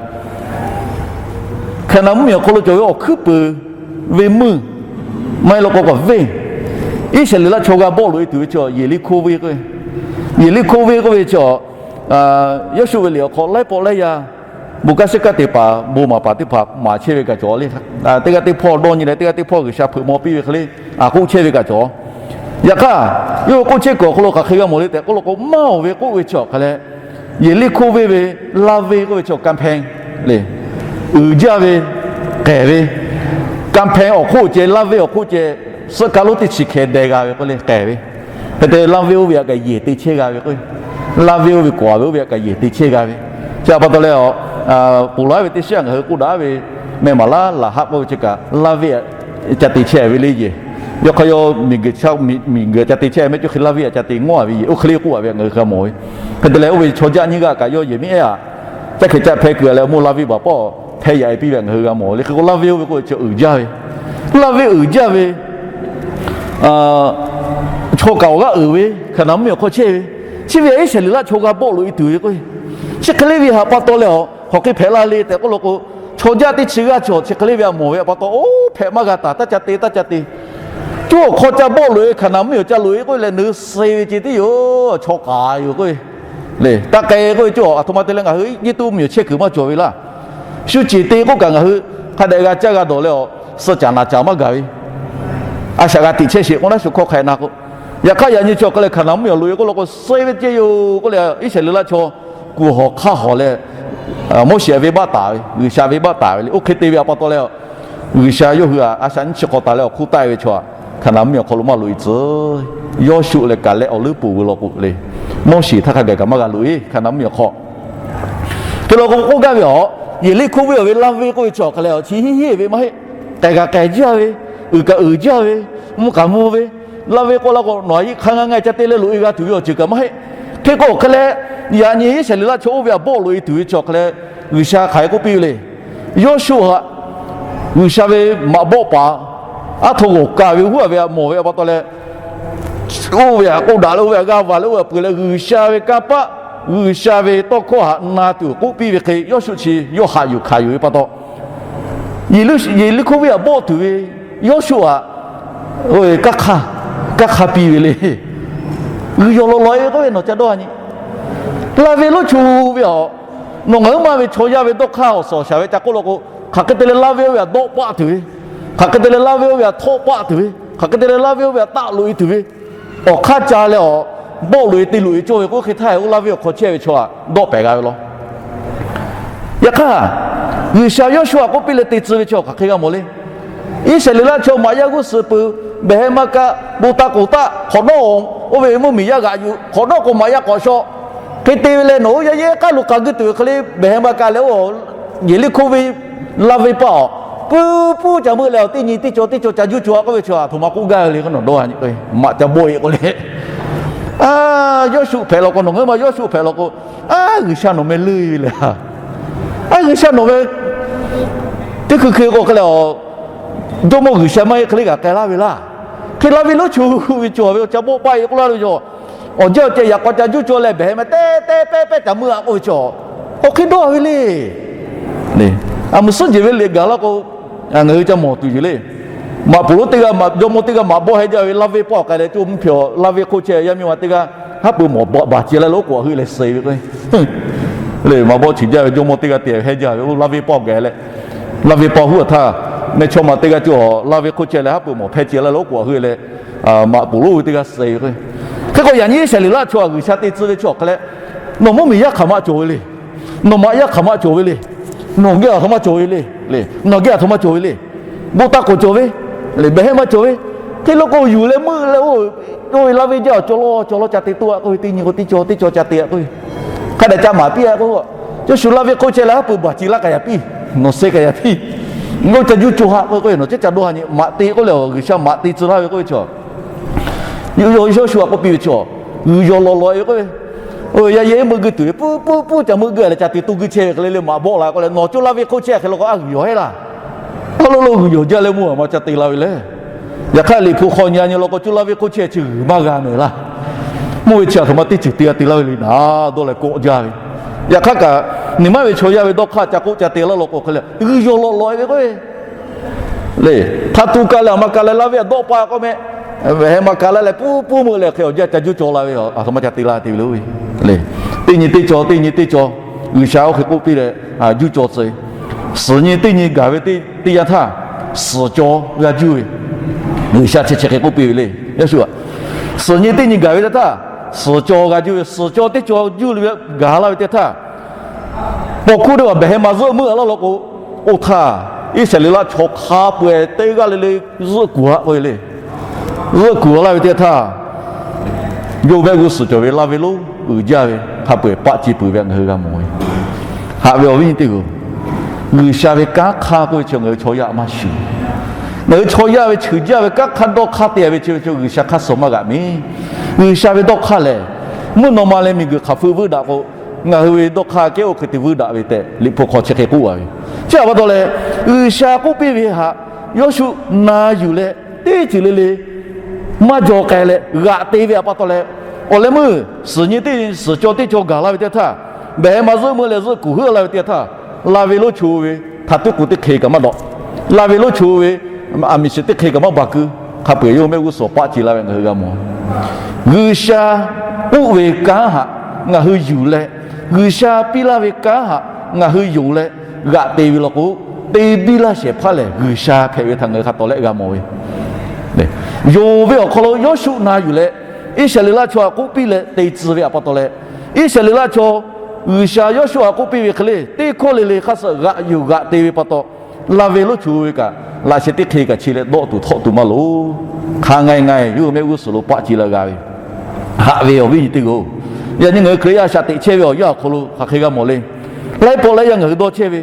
Hkaˍnanˍ mvuhˇmiˬ awˬ hk'aw lo cawˬ ve awˬ hkuiˉ peuˍ ve meuˇ maˇ heˆ law k'o k'awꞈ venˇ, Iˉsaˍreˍlaˆ chaw g'a bawˆ loꞈ e tuˬ ve chaw Yeˍriˆhkoˇ venˇ k'o, Yeˍriˆhkoˇ venˇ k'oˆ ve chaw, Yawˇshuˆ ve liꞈ awˬ hk'aw laiˉ pawˆ laiˉ yaˇ bon kanˉ shiˉ kanˉ te paˍ bon maˍ paˍ teˇ hpaˍ maˍ chehˇ ve kaꞈ cawˬ le. Teˇ g'aˇ teˇ hpawˇ dawˇ nyi leh teˇ g'aˇ teˇ hpawˇ G'uiˬsha hpeuꞈ maw piˇ ve hk'e le, a k'oˆ chehˇ ve kaꞈ cawˬ. Yaꞈ hk'aˇ, yawˇ hui k'oˆ chehˇ kuiˬ awˬ hk'aw lo hk'aˬ hk'e g'a mawˬ le tehꞈ k'oˆ law k'o, maˇ oˬ ve k'oˆ ve chi awˬ hk'a leh, Yeˍriˆhkoˇ venˇ ve laˇ venˇ k'oˆ ve chi awˬ kanˇ hpehˇ le, uiˍ jaˇ ve, k'ehˬ ve, kanˇ hpehˇ awˬ hk'oˆ ceh laˇ venˇ awˬ hk'oˆ ceh suhˆ ka lonˉ teˇ chi hkeh deh g'a ve k'oˆ le k'ehˬ ve. Hk'e te laˇ venˇ oˇ ve htaꞈ kaꞈ yehˬ te chehˇ g'a ve k'o, laˇ venˇ oˇ ve k'awꞈ ve oˇ ve htaꞈ kaꞈ yehˬ te chehˇ g'a ve. Chi pa taw leh, ponˬ laˬ ve teˇ shiˉ ngaˬ hui k'oˆ daꞈ ve meh maˍ laˉ laˬ haˆ k'oˆ ve chi kaꞈ laˇ venˇ ca te chehˇ ve le yehˬ. Yawˇ hk'aˇ yawˇ miˬguiˬ ca te chehˇ meh cawˇ hk'e laˇ venˇ htaꞈ ca te ngawˇ a ve yehˬ oˇ hk'e le k'oˆ a ve ngaˬ hui g'a mawˬ ve. Hk'e te leh oˇ ve chaw jaˆ nyiˇ g'aˇ kaꞈ yawˇ yehˬ miˉ ehˉ a caˇ hkeh caˆ hpehˇ kuiˬ a leh mawˇ laˇ venˇ baˬ pawˆ hpehˇ yaꞈ e piˇ ve ngaˬ hui g'a mawˬ le. Hk'e k'o laˇ venˇ oˇ ve k'oˆ ve chi uiˍ jaˇ ve, laˇ venˇ uiˍ jaˇ ve chaw kaꞈ awˬ g'aˇ uiˍ ve Hkaˍnanˍ mvuhˇmiˬ awˬ hk'aw chehˇ ve, chi ve Iˉsaˍreˍlaˆ chaw g'a bawˆ loꞈ e tuˬ ve k'o, chi hk'e le ve htaꞈ pa taw leh a hk'aˬ hk'e hpehꞈ la le tehꞈ k'oˆ law k'o, chaw jaˆ teˇ chi g'aˇ chaw chi hk'e le ve htaꞈ mawˬ ve htaꞈ pa taw, oˇ hpehꞈ maˇ g'a taˍ, taˇ ca te, taˇ ca te. Coˇ awˬ hk'aw ca bawˆ loꞈ e Hkaˍnanˍ mvuhˇmiˬ awˬ ca loꞈ e k'oˆ leh, nawˬ hui suh ve ceh tiˉ yoˬ, chaw k'aˍ yoˬ k'o, le taˇ k'ai k'oˆ ve coˇ a htoꞈ ma te leh ngaˬ hui Eˇjiˇtuꞈ mvuhˇmiˬ awˬ chehˇ kuiˬ maˇ cawˬ ve laˇ. Shu ceˬ te k'oˆ kaꞈ ngaˬ hui hk'a dehꞈ g'a caˇ g'a dawˬ leh awˬ suh caˍ naˍ caˍ maˇ gaˬ ve, a shaꞈ g'a tiꞈ chehˇ sheˍ k'oˆ naˉ shu hkawˇ hk'a na k'o, yaꞈ hk'aˇ yaꞈ nyi chi awˬ hk'a leh Hkaˍnanˍ mvuhˇmiˬ awˬ loꞈ e k'oˆ law k'o, suh ve ceh yoˬ k'oˆ leh Iˉsaˍreˍlaˆ chaw kuˬ hawˬ hk'aˇ hawˬ leh, Moˉseˍ venˇbaˆ taˍ ve, G'uiˬsha venˇbaˆ taˍ ve le. Oˇ hk'e te ve htaꞈ pa taw leh, G'uiˬsha yawˇ hui a shaꞈ nyiˇ chi hk'awꞈ taˍ leh awˬ hk'oˆ taˆ e ve chaw Hkaˍnanˍ mvuhˇmiˬ awˬ hk'aw lo maˇ loꞈ e tcuh. Yawˇshuˆ leh Kaˍlehˆ awˬ leuˉ poˬ ve law k'o le, Moˉseˍ htaˇ hk'a gaˬ kaꞈ maˇ g'a loꞈ e Hkaˍnanˍ mvuhˇmiˬ awˬ hk'aw. Hk'e law k'o k'oˆ gaˇ ve a, Yeˍriˆhkoˇ venˇ awˬ ve laˇ venˇ k'oˆ ve chi awˬ hk'a leh chi hiˉ hiˉ ve maˇ heˆ. K'ehˬ kaꞈ k'ehˬ jaˇ ve, uiˍ kaꞈ uiˍ jaˇ ve, mvuhˇ kaꞈ mvuh ve, laˇ venˇ k'oˆ laˇ k'o nawˬ a yeˇ hk'a ngaˇ ngaˇ ca te leh loꞈ e g'a tuˬ ve awˬ ceuˬ kaꞈ maˇ heˆ. Hk'e k'o awˬ hk'a leh, yaꞈ nyi Iˉsaˍreˍlaˆ chaw oˇ ve htaꞈ bawˆ loꞈ e tuˬ ve chi awˬ hk'a leh, G'uiˬsha hk'aˬ hk'e k'oˆ piˇ ve le. Yawˇshuˆ htaꞈ G'uiˬsha ve maꞈ bawˆ paˍ aˉ htoꞈ g'awˬ kaˬ ve huˉ a ve htaꞈ mawˬ ve htaꞈ pa taw leh, oˇ ve htaꞈ k'oˆ daꞈ leh oˇ ve htaꞈ g'a vaˬ leh oˇ ve htaꞈ peuˬ leh G'uiˬsha ve kanˇ paˆ, G'uiˬsha ve tawˇ hkawˇ htaꞈ na tuˬ k'oˆ piˇ ve hk'e, Yawˇshuˆ chi yawˇ haꞈ yuˬ hkanˍ yuˬ ve pa taw, Yeˍriˆhkoˇ venˇ htaꞈ bawˆ tuˬ ve Yawˇshuˆ htaꞈ kanˇ hk'aˇ, kanˇ hk'aˇ piˇ ve le. G'uiˬ yawˬ lawˬ lawˬ e ve k'oˆ ve nawˬ ca dawˇ a nyi. Laˇ venˇ lonˉ chu ve a, nawˬ ngaˬ huiˉ maˇ ve chaw yaˇ ve dawˇ hk'aˇ awˬ suhˍ awˬ shaˍ ve ca k'oˆ law k'o, hk'aˬ hk'e te leh laˇ venˇ oˇ ve htaꞈ dawˆ paˆ tuˬ ve, hk'aˬ hk'e te leh laˇ venˇ oˇ ve htaꞈ htawˆ paˆ tuˬ ve, hk'aˬ hk'e te leh laˇ venˇ oˇ ve htaꞈ taˆ loꞈ e tuˬ ve, awˬ hk'aˇ ca leh a, bawˆ loꞈ e te loꞈ e cawˇ ve k'oˆ hk'e htaˇ, oˇ laˇ venˇ awˬ hk'aw chehˇ ve chaw htaꞈ dawˆ pehˍ g'a ve law. Yaꞈ hk'aˇ, G'uiˬsha Yawˇshuˆ htaꞈ k'oˆ piˇ leh te tcuh ve chaw hk'aˬ hk'e g'a mawˬ le. Iˉsaˍreˍlaˆ chaw maꞈ yaˇ g'uˇ suhˍ peuˬ, behˬ heh ma kaˆ, bon taˇ k'oˍ taˆ, hk'awꞈ nawˉ oˇ ve mvuhˇmiˬ yaˇ g'aꞈ yuˬ, hk'awꞈ nawˉ k'o maꞈ yaˇ k'awꞈ shaw. Hk'e te ve leh nawˬ oˇ yaˇ yehˇ k'aˉ lo k'a guˇ tuˬ ve hk'e le, behˬ heh ma kaˆ leh oˇ Yeˍriˆhkoˇ venˇ laˇ venˇ paˆ awˬ pui pui ca meuˇ leh awˬ teˇ nyi teˇ caw teˇ caw ca juˇ caw a k'oˆ ve chi a htoꞈ ma k'oˆ gaˇ ve le k'o nawˬ dawˇ a nyi k'o, maꞈ ca bawˆ e k'o le. Yawˇshuˆ hpehꞈ law k'o, nawˬ ngaˬ huiˉ maˇ Yawˇshuˆ hpehꞈ law k'o, a G'uiˬsha nawˬ meh leuˇ ve le. A G'uiˬsha nawˬ meh teˇ hkui hkui k'o hk'e leh a, Jawˇmawˇ G'uiˬsha maˇ heˆ hk'e le kaꞈ k'ai laˇ ve laˇ. Hk'e laˇ ve lonˉ chu ve cawˬ ve ca bawˆ paˆ e k'oˆ laˇ ve yoˬ. Awˬ jaˇ awˬ ceh yaꞈ k'aw ca juˇ cawˇ leh behˬ heh meh teˇ teˇ pehˇ pehˇ ca meuˇ a k'oˆ ve chi, awˬ hk'e dawˇ ve le. A meuꞈ suhˉ jeˬ ve liꞈ gaˬ laˇ k'o, ngaˬ hui ca mawˬ tuˬ yoˬ le. Maꞈ poˍ lonˉ teˇ g'aˇ, jawˇmawˇ teˇ g'aˇ maꞈ bawˆ heh jaˇ ve laˇ venˇ paˆ awˬ k'ai leh coˇ mvuhˇ hpehꞈ laˇ venˇ hk'oˆ chehˇ yaˇ miˇ ma teˇ g'aˇ haˉ pui mawˬ baˬ baˬ ce laˇ lo k'oˆ a hui leh suh ve k'o, le maꞈ bawˆ chi jaˇ ve jawˇmawˇ teˇ g'aˇ te heh jaˇ ve oˇ laˇ venˇ paˆ awˬ gaˬ leh, laˇ venˇ paˆ huˉ a htaˇ, meh chaw ma teˇ g'aˇ coˇ laˇ venˇ hk'oˆ chehˇ leh haˉ pui mawˬ hpehˇ ce laˇ lo k'oˆ a hui leh, maꞈ poˍ lonˉ ve teˇ g'aˇ suh ve k'o, hk'e k'o yaꞈ nyi Iˉsaˍreˍlaˆ chaw a G'uiˬsha te tcuh ve chi awˬ hk'a leh, nawˬ mvuhˇmiˬ yaˇ hk'aˬ ma cawˬ ve le. Nawˬ maꞈ yaˇ hk'aˬ ma cawˬ ve le. Nawˬ geh a htoꞈ ma cawˬ ve le. Nawˬ geh a htoꞈ ma cawˬ ve le. Bon taˇ k'oˍ cawˬ ve, le behˬ heh ma cawˬ ve, Hk'e lo k'o yuˬ leh meuˆ leh oˇ, oˇ ve laˇ ve jaˇ awˬ cawˬ law cawˬ law ca te toˆ-a k'oˆ ve, teˇ nyi k'o teˇ cawˬ, teˇ cawˬ ca te-a k'oˆ ve, hk'a dehꞈ ca maˍ piˇ-a k'o, Yoˇsuˆ laˇ ve hk'oˆ chehˇ leh haˉ pui baˬ ci laˇ k'ai yaꞈ piˇ, nawˬ seh k'ai yaꞈ piˇ, oˇ ca juˇ cawˬ haˆ k'oˆ ve, nawˬ ceˉ ca dawˇ ha nyi maꞈ te k'oˆ leh, G'uiˬsha maꞈ te tcuh laˇ ve k'oˆ ve chaw, Yoˇsuˆ a k'oˆ piˇ ve chaw, g'uiˬ yawˬ lawꞈ lawꞈ-e ve k'oˆ ve, yaˇ yehˬ meuˆ guiˇ tuˬ ve, puiˉ puiˉ puiˉ ca meuˆ guiˇ leh ca te toˆ guiˇ chehˇ ve hk'e le le maꞈ bawˆ la k'oˆ leh, nawˬ cuˇ laˇ ve hk'oˆ chehˇ hk'e lo k'o a g'uiˬ yawˬ heˆ laˇ. Aˉ lo lo g'uiˬ yawˬ jaˇ leh mvuhˇ a ma ca te la ve le. Yaꞈ hk'aˇ Liꞈ hpu hk'aw nyi a nyi law k'o, cuˇ laˇ ve hk'oˆ chehˇ chi g'uiˬ maˇ g'a mehˍ laˇ. Mvuhˇ ve chi a htoꞈ ma teˇ ceuˬ te g'a te laˇ ve le naˍ dawˇ leh kawˆ jaˇ ve. Yaꞈ hk'aˇ kaꞈ, niˬ maˇ ve chaw yaˇ ve dawˇ hk'aˇ ca k'oˆ ca te laˇ law k'o hk'e le, g'uiˬ yawˬ lawꞈ lawꞈ-e ve k'o le, htaꞈ tu ka leh a ma ka leh laˇ ve a dawˆ pa k'awꞈ meh, heh ma ka laˇ leh puiˉ puiˉ meuˆ leh hk'e awˬ jaˇ ca juˇ cawˬ la ve, a htoꞈ ma ca te la te ve lo ve le. Teˇ nyi teˇ cawˬ, teˇ nyi teˇ cawˬ, G'uiˬsha oˇ hk'e k'oˆ piˇ leh juˇ cawˬ tcuh. Suhˍ nyi teˇ nyi gaˬ ve teˇ yanˇ htaˇ, suhˍ cawˬ g'a juˇ ve, G'uiˬsha chi chi hk'e k'oˆ piˇ ve le. Yaˇ shu a, suhˍ nyi teˇ nyi gaˬ ve teˇ htaˇ, suhˍ cawˬ g'a juˇ ve, suhˍ cawˬ teˇ cawˬ juˇ ve gaˬ la ve teˇ htaˇ, paw hkuˇ teˇ hpaˍ behˬ heh ma zuhˆ meuˆ laˇ law k'o, oˇ htaˇ Iˉsaˍreˍlaˆ chaw hk'a peu-eˬ teˇ g'aˇ le le zuhˆ kuˬ haˆ k'oˆ ve le. Zuhˆ kuˬ laˇ ve teˇ htaˇ, yawˇ mehˆ g'uˇ suhˍ cawˬ ve laˇ ve lonˉ uiˍ jaˇ ve hk'a peu-eˬ paˆ ci peuˬ ve ngaˬ hui g'a mawˬ ve. Haꞈ ve awˬ viˉ nyi teˇ hpaˍ-oˬ, G'uiˬsha ve kanˉ hk'aˇ k'oˆ ve chi ngaˬ hui chaw yaˇ maˇ shuˍ. Ngaˬ hui chaw yaˇ ve cheuˬ jaˇ ve kanˉ hk'aˇ dawˇ hk'aˇ te-a ve chi ve chaw G'uiˬsha hk'aˇ suh maˇ g'aꞈ mehˍ. G'uiˬsha ve dawˇ hk'aˇ lehˬ, mvuhˇ naw ma leh miˬguiˬ hk'aˬ hpfuhˆ vuiˇ daꞈ k'o, ngaˬ hui ve dawˇ hk'aˇ kehˉ oˇ hk'e te vuiˇ daꞈ ve tehꞈ Liꞈ hpu hk'aw chi hk'e k'oˆ-a ve. Chi htaꞈ pa taw leh, G'uiˬsha k'oˆ piˇ ve htaꞈ Yoˇshuˆ na yuˬ leh, teˇ ceuˬ le le maˇ jaw k'ai leh g'aꞈ te ve htaꞈ pa taw leh, awˬ leh meuˇ suhˍ nyi teˇ suhˍ cawˬ teˇ cawˬ gaˬ laˇ ve teˇ htaˇ, behˬ heh ma zuhˆ meuˆ leh zuhˆ kuˬ heuˆ laˇ ve teˇ htaˇ, laˇ ve lonˉ cho ve htaꞈ tuˉ k'o teˇ hk'e kaꞈ maˇ dawꞈ. Laˇ ve lonˉ cho ve aˬ miˍ shiˍ teˇ hk'e kaꞈ maˇ baˬ keu. Hk'a peu-eˬ yawˇ mehˆ g'uˇ suhˍ paˆ ci laˇ ve ngaˬ hui g'a mawˬ. G'uiˬsha k'oˆ ve kanˉ htaꞈ ngaˬ hui yuˬ leh, G'uiˬsha piˇ laˇ ve kanˉ htaꞈ ngaˬ hui yonˍ leh g'aꞈ te ve law k'o, te biˇ laˇ shehˍ hpaˇ lehˬ G'uiˬsha hpehꞈ ve htaꞈ ngaˬ hui hk'a tawˍ leh g'a mawˬ ve. Yonˍ ve awˬ hk'aw lo Yawˇshuˆ na yuˬ leh, Iˉsaˍreˍlaˆ chaw htaꞈ k'oˆ piˇ leh te tcuh ve htaꞈ pa taw leh, Iˉsaˍreˍlaˆ chaw G'uiˬsha Yawˇshuˆ htaꞈ k'oˆ piˇ ve hk'e le, teˇ hkawˇ le le hk'a suh g'aꞈ yuˬ g'aꞈ te ve pa taw, laˇ ve lonˉ cho ve kaꞈ laꞈ sheh teˇ hk'e kaꞈ chi leh dawˆ tuˬ htawˆ tuˬ maˇ loˍ. Hk'a nga nga yawˇ hui mehˆ g'uˇ suhˍ lo paˆ ci leh g'a ve. Haꞈ ve awˬ viˉ nyi teˇ hpaˍ-oˬ, yaꞈ nyi ngaˬ hui Hkriꞈ yaˇ shaꞈ teꞈ chehˇ ve awˬ yanˇ awˬ hk'aw lo hk'aˬ hk'e g'a mawˬ le. Laiˉ pawˆ laiˉ yaˇ ngaˬ hui dawˇ chehˇ ve,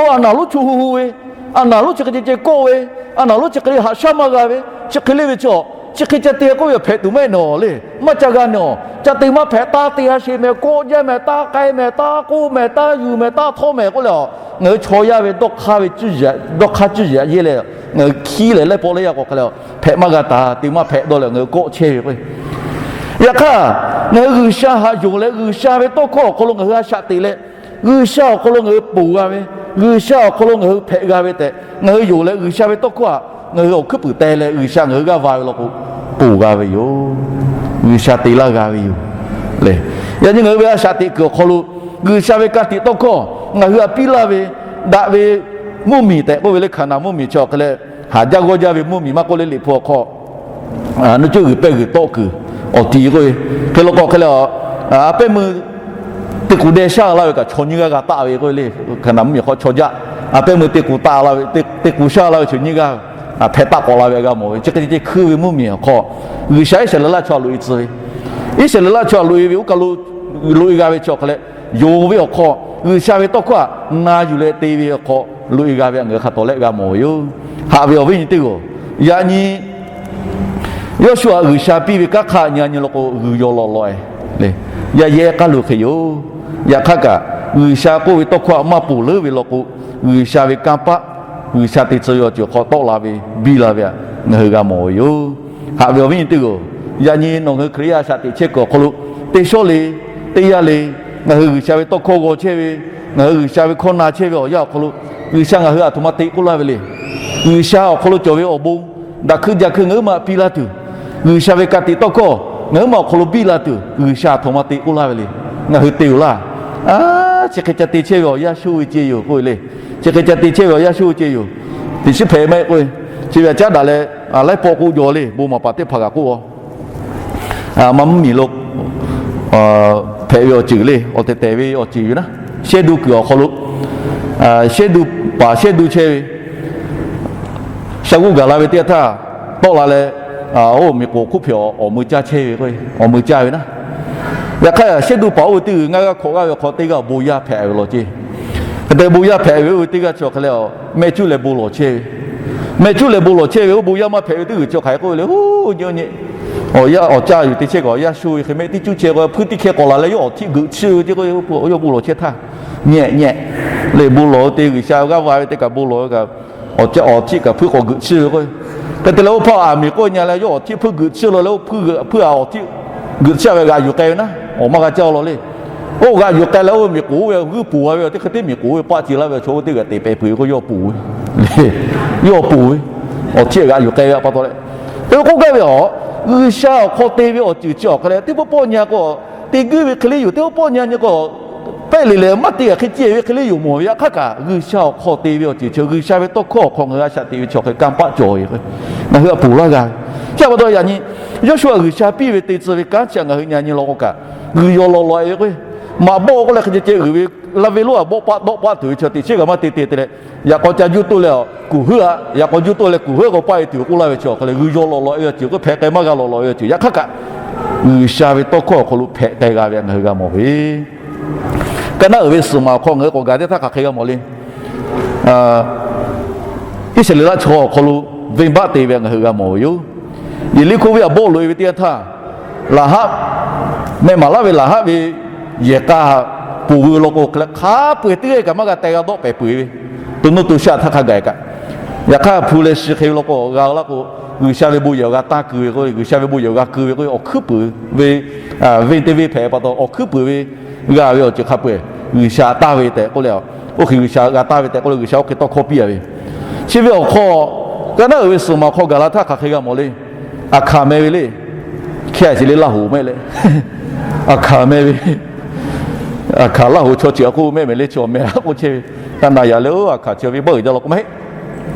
a naˍ lonˉ cho hu hu ve, a naˍ lonˉ chi hk'e ceh ceh kawˆ ve, a naˍ lonˉ chi hk'e le haꞈ shaˉ maˇ g'a ve, chi hk'e le ve chaw, chi hk'e ca te k'oˆ ve hpehꞈ tuˬ maˇ heˆ nawˬ le. Maˇ ca g'a nawˬ. Ca te maˇ hpehꞈ, taˇ te ha sheˍ mehˍ, kawˆ jaˇ mehˍ, taˇ k'ai mehˍ, taˇ k'oˆ mehˍ, taˇ yuˬ mehˍ, taˇ htawˇ mehˍ k'oˆ leh, ngaˬ hui chaw yaˇ ve dawˇ hk'aˇ ve, dawˇ hk'aˇ cuˇ yiˍ yehˇ leh, ngaˬ hui hkiˉ leh laiˉ pawˆ laiˉ yaˇ k'awꞈ hk'e le, hpehꞈ maˇ g'a taˍ, te maˇ hpehꞈ dawˇ leh ngaˬ hui kawˆ chehˇ ve k'o, yaꞈ hk'aˇ, ngaˬ hui G'uiˬsha htaꞈ yonˍ leh G'uiˬsha ve tawˇ hkawˇ awˬ hk'aw lo ngaˬ hui a shaꞈ teꞈ leh, G'uiˬsha awˬ hk'aw lo ngaˬ hui ponˬ g'a ve, G'uiˬsha awˬ hk'aw lo ngaˬ hui hpehꞈ g'a ve tehꞈ ngaˬ hui yonˍ leh, G'uiˬsha ve tawˇ hkawˇ htaꞈ ngaˬ hui awˬ hkuiˉ puiˍ teh leh G'uiˬsha ngaˬ hui g'aˇ va ve law k'o, ponˬ g'a ve yoˬ. G'uiˬsha te laˇ g'a ve yoˬ le. Yaꞈ nyi ngaˬ hui ve a shaꞈ teꞈ kuiˬ awˬ hk'aw lo, G'uiˬsha ve ka tiꞈ tawˇ hkawˇ ngaˬ hui htaꞈ piˇ laˇ ve, daꞈ ve mvuhˇmiˬ tehꞈ k'oˆ ve le, Hkaˍnanˍ mvuhˇmiˬ chi awˬ hk'e leh, haˍ jaˇ g'awˇ jaˇ ve mvuhˇmiˬ maˇ k'oˆ le, Liꞈ hpu awˬ hk'aw nuˇ cuˇ g'uiˬ pehˇ g'uiˬ tawˆ kuiˬ awˬ ti k'oˆ ve, hk'e lo k'awꞈ hk'e leh, a pehˉ meuˇ te kuˬ deh shaˉ laˇ ve kaꞈ chaw nyiˇ g'aˇ g'a taˆ ve k'oˆ ve le. Hkaˍnanˍ mvuhˇmiˬ hk'aw chaw jaˇ, a pehˉ meuˇ te kuˬ taˆ la ve, te kuˬ shaˉ laˇ ve chaw nyiˇ g'aˇ hpehꞈ taˆ k'awꞈ la ve g'a mawˬ ve. Chi hk'e ceh hkuiˇ ve mvuhˇmiˬ awˬ hk'aw, G'uiˬsha Iˉsaˍreˍlaˆ chaw htaꞈ loꞈ-e tcuh ve, Iˉsaˍreˍlaˆ chaw htaꞈ loꞈ-e ve oˇ kaˬ lo loꞈ-e g'a ve chi awˬ hk'e leh, yonˍ ve awˬ hk'aw, G'uiˬsha ve tawˇ hkawˇ htaꞈ na yuˬ leh te ve awˬ hk'aw loꞈ-e g'a ve htaꞈ ngaˬ hui hk'a tawˍ leh g'a mawˬ ve yoˬ. Haꞈ ve awˬ viˉ nyi teˇ hpaˍ-oˬ, yaꞈ nyi Yawˇshuˆ htaꞈ G'uiˬsha piˇ ve kanˉ hk'aˇ nyi a nyi law k'o, g'uiˬ yaw lawꞈ lawꞈ-e le. Yaˇ yehˇ k'aˉ lo hk'e yoˬ. Yaꞈ hk'aˇ kaꞈ, G'uiˬsha k'oˆ ve tawˇ hkawˇ htaꞈ maˇ ponˬ leuˉ ve law k'o, G'uiˬsha ve kanˇ paˆ, G'uiˬsha te tcuh ve awˬ ceuˬ hk'aw tawˆ la ve, biˇ la ve htaꞈ ngaˬ hui g'a mawˬ ve yoˬ. Haꞈ ve awˬ viˉ nyi teˇ hpaˍ-oˬ, yaꞈ nyi nawˬ ngaˬ hui Hkriꞈ yaˇ shaꞈ teꞈ chehˇ kuiˬ awˬ hk'aw lo, teˇ shawˉ le, teˇ yanˇ le, ngaˬ hui G'uiˬsha ve tawˇ hkawˇ g'aw chehˇ ve, ngaˬ hui G'uiˬsha ve hkawˇ na chehˇ ve awˬ yanˇ awˬ hk'aw lo, G'uiˬsha ngaˬ hui a htoꞈ ma te k'oˆ laˇ ve le. G'uiˬsha awˬ hk'aw lo cawˬ ve awˬ bon, daꞈ hkuiˇ jaˇ hkuiˇ ngaˬ huiˉ ma piˇ laˇ tuˬ, G'uiˬsha ve ka tiꞈ tawˇ hkawˇ ngaˬ huiˉ ma awˬ hk'aw lo biˇ la tuˬ, G'uiˬsha a htoꞈ ma te k'oˆ laˇ ve le. Ngaˬ hui te-oˬ laˇ. A, chi hk'e ca te chehˇ ve awˬ yaˇ shuˉ ve ceh yoˬ k'oˆ ve le. Chi hk'e ca te chehˇ ve awˬ yaˇ shuˉ ve ceh yoˬ. Teꞈ shiˉ hpehꞈ maˇ heˆ k'oˆ ve, chi ve a caˉ daꞈ leh, laiˉ pawˆ k'oˆ jaw le, bon maˍ paˍ teˇ hpaˍ kaꞈ k'oˆ-a. Maˇ mvuhˇmiˬ lo hpehꞈ ve awˬ ceuˬ le, awˬ tehˬ tehˬ ve awˬ ceuˬ yoˬ naˉ. Shehˇ duˇ kuiˬ awˬ hk'aw lo, shehˇ duˇ paˍ shehˇ duˇ chehˇ ve, sha g'uˇ gaˬ la ve teˇ yanˇ htaˇ, tawˆ la leh, oˇ miˬ k'oˍ hk'oˆ hpehꞈ awˬ, awˬ mui caˇ chehˇ ve k'o, awˬ mui caˇ ve naˉ. Yaꞈ hk'aˇ, shehˆ duˇ paˍ oˇ ve teˇ g'uiˬ ngaˇ g'aˇ hkawꞈ g'aˇ ve awˬ hk'aw teˇ g'aˇ awˬ bon yaˇ hpehꞈ ve law ceˇ. Hk'e te bon yaˇ hpehꞈ ve oˇ ve teˇ g'aˇ chi awˬ hk'e leh, mehˆ cuˉ leh bon lawˬ chehˇ ve. Mehˆ cuˉ leh bon lawˬ chehˇ ve oˇ bon yaˇ maˇ hpehꞈ ve teˇ g'uiˬ chi hk'aˬ hk'e k'oˆ ve le, oˇ nyi oˇ nyi, awˬ yaˇ awˬ caˇ yuˬ te chehˇ kaꞈ awˬ yaˇ sho ve hk'e mehˆ tiˉ cuˉ chehˇ k'o, hpuiˇ tiˉ hkeh k'awꞈ laˬ leh yawˇ awˬ htiˆ geuꞈ chiˇ ve ceˇ k'o, yawˇ bon lawˬ chehˇ htaˇ, nyehˆ nyehˆ le bon lawˬ ve te G'uiˬsha g'aˇ va ve teˇ kaꞈ bon lawˬ ve kaꞈ, awˬ htiˆ kaꞈ hpuiˇ k'awꞈ geuꞈ chiˇ ve k'o, hk'e te leh oˇ hpawˇ aˬ miˍ k'oˆ nyi leh yawˇ awˬ htiˆ hpuiˇ geuꞈ chiˇ la leh oˇ hpuiˇ geuꞈ chiˇ ve g'aꞈ yuˬ k'ai ve naˉ, awˬ maˇ g'a caˇ law le. Oˇ g'aꞈ yuˬ k'ai leh oˇ miˬ k'oˍ oˇ ve g'uiˇ poˬ g'a ve, teˇ hk'e teˇ miˬ k'oˍ oˇ ve paˆ ce laˇ ve chaw oˇ teˇ g'aꞈ te pehˍ peuˬ ve k'o, yawˇ poˬ ve, yawˇ poˬ ve, awˬ htiˆ g'aꞈ yuˬ k'ai ve pa taw leh, te k'oˆ gaˇ ve a, G'uiˬsha awˬ hk'aw te ve awˬ ceuˬ chi awˬ hk'e leh teˇ pawˆ pawˆ nyi k'o, te guiˇ ve hk'e le yoˬ. Teˇ pawˆ pawˆ nyi nyi k'o, pehˆ le leh maˇ te g'a hk'e ceh ve hk'e le yoˬ mawˬ ve. Yaꞈ hk'aˇ kaꞈ, G'uiˬsha awˬ hk'aw te ve awˬ ceuˬ chi G'uiˬsha ve tawˇ hkawˇ awˬ hk'aw ngaˬ hui a shaꞈ teꞈ ve chi awˬ hk'e kanˇ paˆ cawˬ ve, ngaˬ hui a poˬ laˇ g'a ve. Chi pa taw yaꞈ nyi, Yawˇshuˆ a G'uiˬsha piˇ ve te tcuh ve kanˉ chi ngaˬ hui nyi nyi law k'o kaꞈ, G'uiˬ yaw law law e ve k'o, maꞈ bawˆ k'oˆ leh hk'e ceh ceh uiˍ ve, laˇ ve lonˉ a bawˆ paˆ dawˆ paˆ tuˬ ve chi teꞈ chiˉ kaꞈ maˇ te te te leh, yaꞈ k'aw ca juˇ toˆ leh kuˬ heuˆ a, yaꞈ k'aw juˇ toˆ leh kuˬ heuˆ k'aw paˆ e tuˬ k'oˆ laˇ ve chi awˬ hk'e leh, G'uiˬ yaw law law e ve awˬ ceuˬ k'o hpehꞈ k'ai maˇ g'a law law e ve awˬ ceuˬ. Yaꞈ hk'aˇ kaꞈ, G'uiˬsha ve tawˇ hkawˇ awˬ hk'aw lo hpehꞈ k'ai g'a ve ngaˬ hui g'a mawˬ ve. Ka naˉ uiˍ ve suhˍ maˬ awˬ hk'aw ngaˬ hui k'awꞈ gaˬ teˇ htaˇ hk'aˬ hk'e g'a mawˬ le. Iˉsaˍreˍlaˆ chaw awˬ hk'aw lo venˇbaˆ te ve ngaˬ hui g'a mawˬ ve yoˬ. Yeˍriˆhkoˇ venˇ a bawˆ loꞈ e ve teˇ yanˇ htaˇ, Laˍhaˆ, meh maˍ laˇ ve Laˍhaˆ ve yehˬ k'a ponˬ ve law k'o hk'e leh, hk'a peu-eˬ teˇ g'aˇ kaꞈ maˇ g'a teh g'a dawˆ pehˍ peuˬ ve, to nuˇ to shaˆ htaˇ hk'a gaˬ kaꞈ, yaꞈ hk'aˇ hpu leh shi hk'e ve law k'o g'a laˇ k'o, G'uiˬsha ve bon yehˬ g'a taˇ keu ve k'o, G'uiˬsha ve bon yehˬ g'a keu ve k'o, awˬ hkuiˉ puiˍ ve venˇ teˇ venˇ hpehꞈ pa taw, awˬ hkuiˉ puiˍ ve g'a ve awˬ ceuˬ hk'a peu-eˬ G'uiˬsha taˇ ve tehꞈ k'oˆ leh, oˇ hk'e G'uiˬsha g'a taˇ ve tehꞈ k'oˆ leh G'uiˬsha oˇ hk'e tawˇ hkawˇ piˇ a ve. Chi ve awˬ hk'aw, ka naˉ uiˍ ve suhˍ maˬ awˬ hk'aw gaˬ la htaˇ hk'aˬ hk'e g'a mawˬ le. Aˍhkaˍ meh ve le. Hkeh a ce le Laˇ hoꞈ mehˆ leh, Aˍhkaˍ meh ve, Aˍhkaˍ Laˇ hoꞈ chaw ceuˬ a k'oˆ mehˆ mehˍ le, chaw mehˍ a k'oˆ chehˇ ve, ka na yaꞈ leh, oˇ Aˍhkaˍ chi ve baˆ uiˍ jaˇ law k'o maˇ heˆ.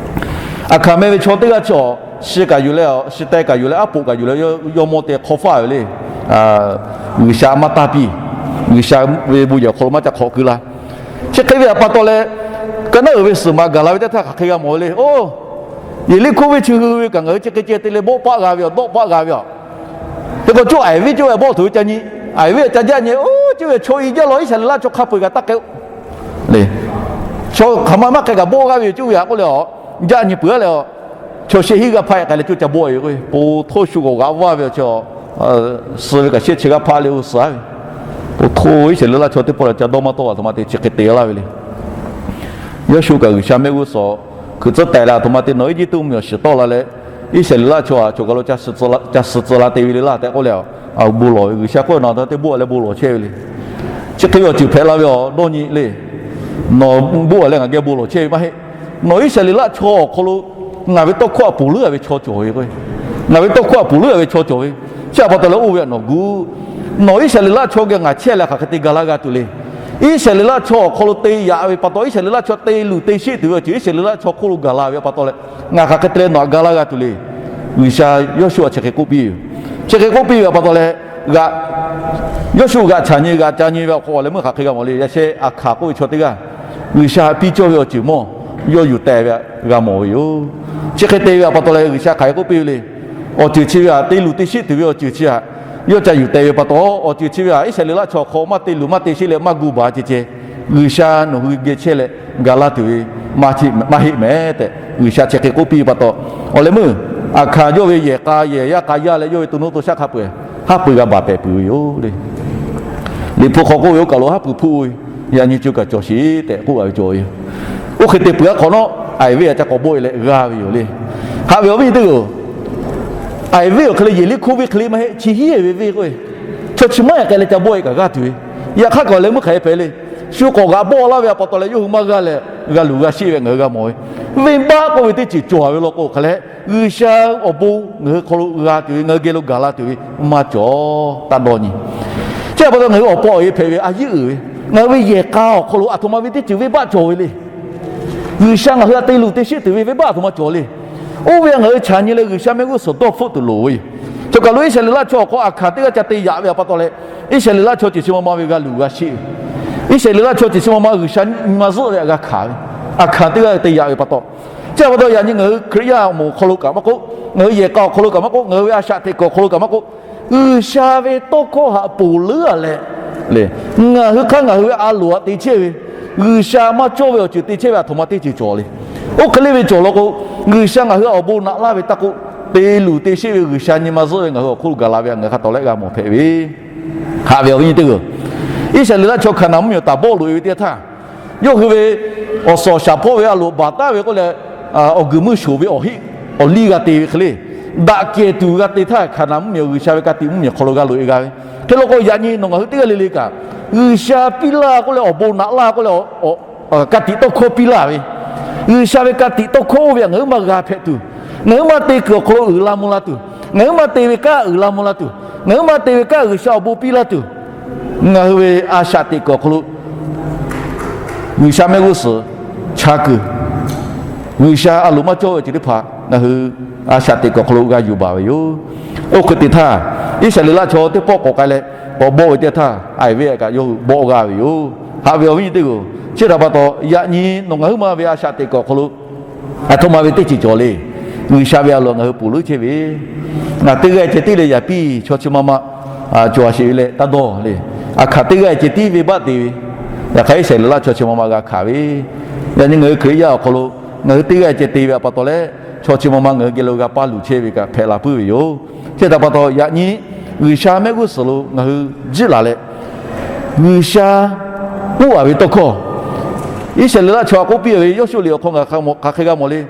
Aˍhkaˍ meh ve chaw teˇ g'aˇ chi awˬ shi kaꞈ yuˬ leh, shi teh kaꞈ yuˬ leh, aˉ poꞈ kaꞈ yuˬ leh, yawˇ mawˇ te hk'aw faˇ ve le. G'uiˬsha maˇ taˇ piˇ. G'uiˬsha ve bon yehˬ awˬ hk'aw lo maˇ ca hk'awꞈ keu la. Chi hk'e ve pa taw leh, ka naˉ uiˍ ve suhˍ maˬ gaˬ la ve teˇ htaˇ hk'aˬ hk'e g'a mawˬ ve le. Oˇ, Yeˍriˆhkoˇ venˇ chi hui ve kaꞈ ngaˬ hui chi hk'e ceh te leh bawˆ paˆ g'a ve aˬ, dawˆ paˆ g'a ve aˬ. Hk'e k'o, coˇ Aiˍ venˇ coˇ ve bawˆ tuˬ ve ca nyi. Aiˍ venˇ ca jaˆ nyi. Oˇ, coˇ ve chaw i jaˇ law, Iˉsaˍreˍlaˆ chaw hk'a peu-eˬ kaꞈ taˇ k'ai-o le. Chaw hk'aˬ ma maˇ k'ai kaꞈ bawˆ g'aˇ ve yoˬ coˇ ve aꞈ k'oˆ leh a, jaˆ nyi peuˬ a leh a, chaw shehˆ hinˉ g'aˇ hpaˆ e k'ai leh coˇ ca bawˆ e ve k'o, po htoˇ shu k'awꞈ g'aꞈ vaˇ ve awˬ chi a, suh ve kaꞈ shehˆ chi g'aˇ hpaˆ leh oˇ suh a ve, po htoˇ Iˉsaˍreˍlaˆ chaw teˇ pawˆ leh ca dawˇ maˇ tawˆ a htoꞈ ma te chi hk'e te laˇ ve le. Yawˇshuˆ kaꞈ G'uiˬsha mehˆ g'uˇ suhˍ hkui tcuhˉ taiˍ leh a htoꞈ ma te nawˬ Eˇjiˇtuꞈ mvuhˇmiˬ awˬ shiˍ tawˆ la leh, Iˉsaˍreˍlaˆ chaw a cawˬ kaˬ lo ca suh tcuh la te ve le laˇ tehꞈ k'oˆ leh, bon lawˬ ve G'uiˬsha k'oˆ ve, nawˬ te boˆ a leh bon lawˬ chehˇ ve le. Chi hk'e ve awˬ ceuˬ hpehꞈ la ve aˬ, dawˇ nyi le. Nawˬ boˆ a leh ngaˬ geh bon lawˬ chehˇ ve maˇ heˆ. Nawˬ Iˉsaˍreˍlaˆ chaw awˬ hk'aw lo ngaˬ ve tawˇ hkawˇ a ponˬ leuˉ a ve chaw cawˬ ve k'o, ngaˬ ve tawˇ hkawˇ a ponˬ leuˉ a ve chaw cawˬ ve, chi a pa taw leh oˇ ve aꞈ nawˬ gu. Nawˬ Iˉsaˍreˍlaˆ chaw geh ngaˬ chehˇ leh hk'aˬ hk'e te ga laˇ g'a tuˬ le. Iˉsaˍreˍlaˆ chaw awˬ hk'aw lo te yaꞈ ve pa taw, Iˉsaˍreˍlaˆ chaw te luˬ te sheˆ tuˬ ve awˬ ceuˬ Iˉsaˍreˍlaˆ chaw hk'oˆ lo gaˬ la ve pa taw leh, ngaˬ hk'aˬ hk'e te leh nawˬ aꞈ ga laˇ g'a tuˬ le. G'uiˬsha Yawˇshuˆ a chi hk'e k'oˆ piˇ ve yoˬ. Chi hk'e k'oˆ piˇ ve pa taw leh, g'aꞈ, Yawˇshuˆ g'aꞈ chaꞈ nyi g'aꞈ ca nyi ve awˬ hk'aw leh meuˇ hk'aˬ hk'e g'a mawˬ le. Yaꞈ sheh Aˍhkaˍ k'oˆ ve chaw teˇ g'aˇ G'uiˬsha piˇ cawˇ ve awˬ ceuˬ mawˇ yawˇ yuˬ teh ve g'a mawˬ ve yoˬ. Chi hk'e te ve pa taw leh G'uiˬsha hk'aˬ hk'e k'oˆ piˇ ve le. Awˬ ceuˬ chi ve aꞈ te luˬ te sheˆ tuˬ ve awˬ ceuˬ chi aꞈ yawˇ ca yuˬ teh ve pa taw, awˬ ceuˬ chi ve aꞈ Iˉsaˍreˍlaˆ chaw hk'aw maˇ te luˬ maˇ te sheˆ leh maˇ gu baˬ ceh ceh, G'uiˬsha nawˬ hui geh chehˇ leh ga laˇ tuˬ ve maˇ heˆ mehˍ tehꞈ G'uiˬsha chi hk'e k'oˆ piˇ ve pa taw, awˬ leh meuˇ Aˍhkaˍ yawˇ ve yehˬ k'a yehˬ yaˇ k'a yaˇ leh yawˇ ve to nuˇ to shaˆ hk'a peu-eˬ haˉ pui g'a baˬ pehˍ peuˬ ve yoˬ le. Liꞈ hpu hk'aw k'oˆ ve, oˇ kaˬ lo haˉ pui hpuˆ ve, yaꞈ nyi co kaꞈ cawˬ sheˍ tehꞈ k'oˆ a ve cawˬ ve yoˬ. Oˇ hk'e te peuˬ a hk'awꞈ nawˉ, Aiˍ venˇ aꞈ ca k'awꞈ bawˆ e leh g'aˇ ve yoˬ le. Haꞈ ve awˬ viˉ teˇ g'aˇ-oˬ, Aiˍ venˇ awˬ hk'e leh Yeˍriˆhkoˇ venˇ hk'e le maˇ heˆ, chi hiˉ e ve venˇ k'o, chaw chi maˇ e k'ai leh ca bawˆ e kaꞈ g'aˇ tuˬ ve. Yaꞈ hk'aˇ kaꞈ leh meuˇ hk'aˬ hk'e hpehꞈ le. Shu k'awꞈ g'aꞈ bawˆ laˇ ve a pa taw leh yawˇ hui maˇ g'aˇ leh g'a luˬ g'a sheˆ ve ngaˬ hui g'a mawˬ ve. Venˇbaˆ k'oˆ ve teˇ ceuˬ cawˬ ve law k'o hk'aˬ leh, G'uiˬsha awˬ bon ngaˬ hui hk'aw lo g'a tuˬ ve, ngaˬ hui geh lo gaˬ la tuˬ ve maˇ cawˬ taˇ dawˇ nyi. Chi a pa taw ngaˬ hui awˬ pa awˬ e hpehꞈ ve a yeˇ uiˍ ve, ngaˬ hui ve yehˬ k'a awˬ hk'aw lo aˬ htoꞈ ma ve teˇ ceuˬ venˇbaˆ cawˬ ve le. G'uiˬsha ngaˬ hui aꞈ te luˬ te sheˆ tuˬ ve venˇbaˆ aˬ htoꞈ ma cawˬ le. Oˇ ve aꞈ ngaˬ hui chaꞈ nyi leh G'uiˬsha mehˆ g'uˇ suhˍ dawˇ hpfuhˆ tuˬ loˍ ve yoˬ. Cawˬ kaˬ lo Iˉsaˍreˍlaˆ chaw awˬ hk'aw Aˍhkaˍ teˇ g'aˇ ca te yaꞈ ve a pa taw leh, Iˉsaˍreˍlaˆ chaw ceuˬ chi ma ma ve g'a luˬ g'a sheˆ ve, Iˉsaˍreˍlaˆ chaw ceuˬ chi ma ma G'uiˬsha nyi ma zuhˆ ve aꞈ g'a hkanˍ ve, Aˍhkaˍ teˇ g'aˇ te yaꞈ ve pa taw, Chi pa taw yaꞈ nyi ngaˬ hui Hkriꞈ yaˇ awˬ moˍ awˬ hk'aw lo kaꞈ maˇ k'oˆ, ngaˬ hui yehˬ k'a awˬ hk'aw lo kaꞈ maˇ k'oˆ, ngaˬ hui ve a shaꞈ teꞈ kuiˬ awˬ hk'aw lo kaꞈ maˇ k'oˆ, G'uiˬsha ve tawˇ hkawˇ haꞈ ponˬ leuˉ a leh, ngaˬ hui hk'aˇ ngaˬ hui ve a loˍ aꞈ te chehˇ ve, G'uiˬsha maˇ cawˇ ve awˬ ceuˬ te chehˇ ve aˬ htoꞈ ma teˇ ceuˬ cawˬ le. Oˇ hk'e le ve cawˬ law k'o, G'uiˬsha ngaˬ hui a awˬ bon naꞈ laˇ ve taˇ k'oˆ, te luˬ te sheˆ ve G'uiˬsha nyi ma zuhˆ ve ngaˬ hui awˬ hk'oˆ lo gaˬ la ve htaꞈ ngaˬ hui hk'a tawˍ lehˆ g'a mawˬ hpehꞈ ve. Haꞈ ve awˬ viˉ nyi teˇ g'aˇ, Iˉsaˍreˍlaˆ chaw Hkaˍnanˍ mvuhˇmiˬ awˬ taˍ bawˆ loꞈ e ve teˇ htaˇ, yawˇ hui ve awˬ suhˍ awˬ shaˍ hpawˇ ve a loˍ baˬ taˍ ve k'oˆ leh, awˬ guiˬ meuˇ shoˍ ve awˬ heˆ awˬ liˇ g'a te ve hk'e le, daꞈ kehˬ tuˬ g'a te htaˇ, Hkaˍnanˍ mvuhˇmiˬ awˬ G'uiˬsha ve ka tiꞈ mvuhˇmiˬ awˬ hk'aw lo g'a loꞈ e g'a ve. Hk'e law k'o, yaꞈ nyi nawˬ ngaˬ hui teˇ g'aˇ le le kaꞈ, G'uiˬsha piˇ laˇ k'oˆ leh, awˬ bon naꞈ laˇ k'oˆ leh, ka tiꞈ tawˇ hkawˇ piˇ laˇ ve, G'uiˬsha ve ka tiꞈ tawˇ hkawˇ oˇ ve htaꞈ ngaˬ hui maˇ g'a hpehꞈ tuˬ, ngaˬ hui maˇ te kuiˬ awˬ hk'aw lo uiˍ la mvuh la tuˬ, ngaˬ hui maˇ te ve kanˉ uiˍ la mvuh la tuˬ, ngaˬ hui maˇ te ve kanˉ G'uiˬsha awˬ bon piˇ laˇ tuˬ, ngaˬ hui ve a shaꞈ teꞈ kuiˬ awˬ hk'aw lo G'uiˬsha mehˆ g'uˇ suhˍ cha kuiˬ, G'uiˬsha a loˍ maˇ cawˇ ve awˬ ceuˬ teˇ hpaˍ ngaˬ hui a shaꞈ teꞈ kuiˬ awˬ hk'aw lo g'a yuˬ baˬ ve yoˬ. Oˇ hk'e te htaˇ, Iˉsaˍreˍlaˆ chaw teˇ pawˆ k'awꞈ k'ai leh k'awꞈ bawˆ ve teˇ htaˇ, a e ve kaꞈ yawˇ hui bawˆ g'a ve yoˬ. Haꞈ ve awˬ viˉ nyi teˇ g'aˇ, chi htaꞈ pa taw yaꞈ nyi nawˬ ngaˬ huiˉ ma ve a shaꞈ teꞈ kuiˬ awˬ hk'aw lo aˬ htoꞈ ma ve teˇ ceuˬ cawˬ le. G'uiˬsha ve a loˍ ngaˬ hui ponˬ leuˉ chehˇ ve, ngaˬ teˇ g'aˇ ceh tiˉ leh yaꞈ piˇ chaw chi ma ma cawˬ a sheˍ ve leh taˇ dawˇ le. Aˬ hkaˍ teˇ g'aˇ ceh tiˉ venˇbaˆ te ve, yaꞈ hk'aˇ Iˉsaˍreˍlaˆ chaw chi ma ma g'a hkanˍ ve. Yaꞈ nyi ngaˬ hui Hkriꞈ yaˇ awˬ hk'aw lo ngaˬ hui teˇ g'aˇ ceh te ve pa taw leh, chaw chi ma ma ngaˬ hui geh lo g'a paˇ luˬ chehˇ ve kaꞈ hpehꞈ la puiˉ ve yoˬ. Chi htaꞈ pa taw yaꞈ nyi G'uiˬsha mehˆ g'uˇ suhˍ lo ngaˬ hui jiˆ laˬ leh, G'uiˬsha k'oˆ a ve tawˇ hkawˇ, Iˉsaˍreˍlaˆ chaw htaꞈ k'oˆ piˇ ve Yawˇshuˆ liꞈ awˬ hk'aw ngaˬ hk'aˬ hk'e g'a mawˬ le.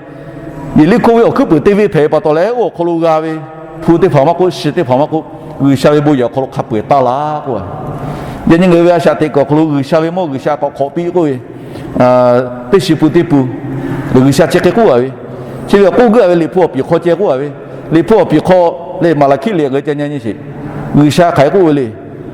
Yeˍriˆhkoˇ ve awˬ hkuiˉ puiˍ teˇ venˇ hpehꞈ ve pa taw leh, oˇ awˬ hk'aw lo g'a ve hpu teˇ hpaˍ maˇ k'oˆ, shi teˇ hpaˍ maˇ k'oˆ, G'uiˬsha ve bon yehˬ awˬ hk'aw lo hk'a peu eˬ taˇ la k'oˆ a. Yaꞈ nyi ngaˬ hui ve a shaꞈ teꞈ kuiˬ awˬ hk'aw lo G'uiˬsha ve mawˇ G'uiˬsha k'awꞈ hk'awꞈ piˇ k'oˆ ve, teˇ shi pun teˇ pun, G'uiˬsha chi hk'e k'oˆ a ve, chi ve awˬ k'oˆ guˇ a ve Liꞈ hpu awˬ piˍ hk'aw ceh k'oˆ a ve, Liꞈ hpu awˬ piˍ hk'aw leh Maˍlaˍhkiˆ liꞈ ngaˬ hui ca nyi nyi sheˍ. G'uiˬsha hk'aˬ hk'e k'oˆ ve le.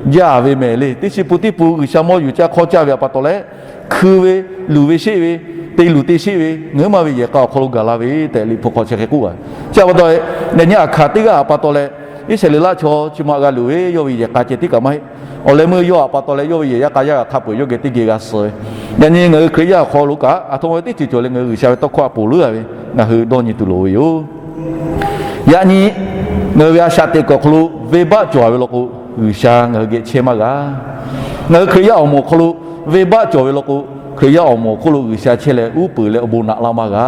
Jaˇ ve mehˍ le. Teˇ shi pun teˇ pun G'uiˬsha mawˇ yuˬ caˇ hk'awˇ caˇ ve pa taw leh, hkui ve, luˬ ve sheˆ ve, te luˬ te sheˆ ve ngaˬ huiˉ ma ve yehˬ k'a awˬ hk'aw lo gaˬ la ve tehꞈ Liꞈ hpu hk'aw chi hk'e k'oˆ a. Chi pa taw, yaꞈ nyi aˬ hkaˍ teˇ g'aˇ pa taw leh, Iˉsaˍreˍlaˆ chaw chi ma g'a luˬ ve yawˇ ve yehˬ k'a ceh tiˉ kaꞈ maˇ heˆ. Awˬ leh meuˇ yawˇ htaꞈ pa taw leh yawˇ ve yehˬ yaˇ k'a yaˇ g'a hk'a peu eˬ yawˇ geh teˇ geh g'a suh ve. Yaꞈ nyi ngaˬ hui Hkriꞈ yaˇ awˬ hk'aw lo kaꞈ aˬ htoꞈ ma ve teˇ ceuˬ cawˬ leh ngaˬ hui G'uiˬsha ve tawˇ hkawˇ htaꞈ ponˬ leuˉ a ve ngaˬ hui dawˇ nyi tuˬ loˍ ve yoˬ. Yaꞈ nyi ngaˬ hui ve a shaꞈ teꞈ kuiˬ awˬ hk'aw lo venˇbaˆ cawˬ ve law k'o, G'uiˬsha ngaˬ hui geh chehˇ maˇ g'a. Ngaˬ hui Hkriꞈ yaˇ awˬ moˍ awˬ hk'aw lo venˇbaˆ cawˬ ve law k'o, Hkriꞈ yaˇ awˬ moˍ awˬ hk'oˆ lo G'uiˬsha chehˇ leh uˉ peunˍ leh awˬ bon naꞈ laˇ maˇ g'a.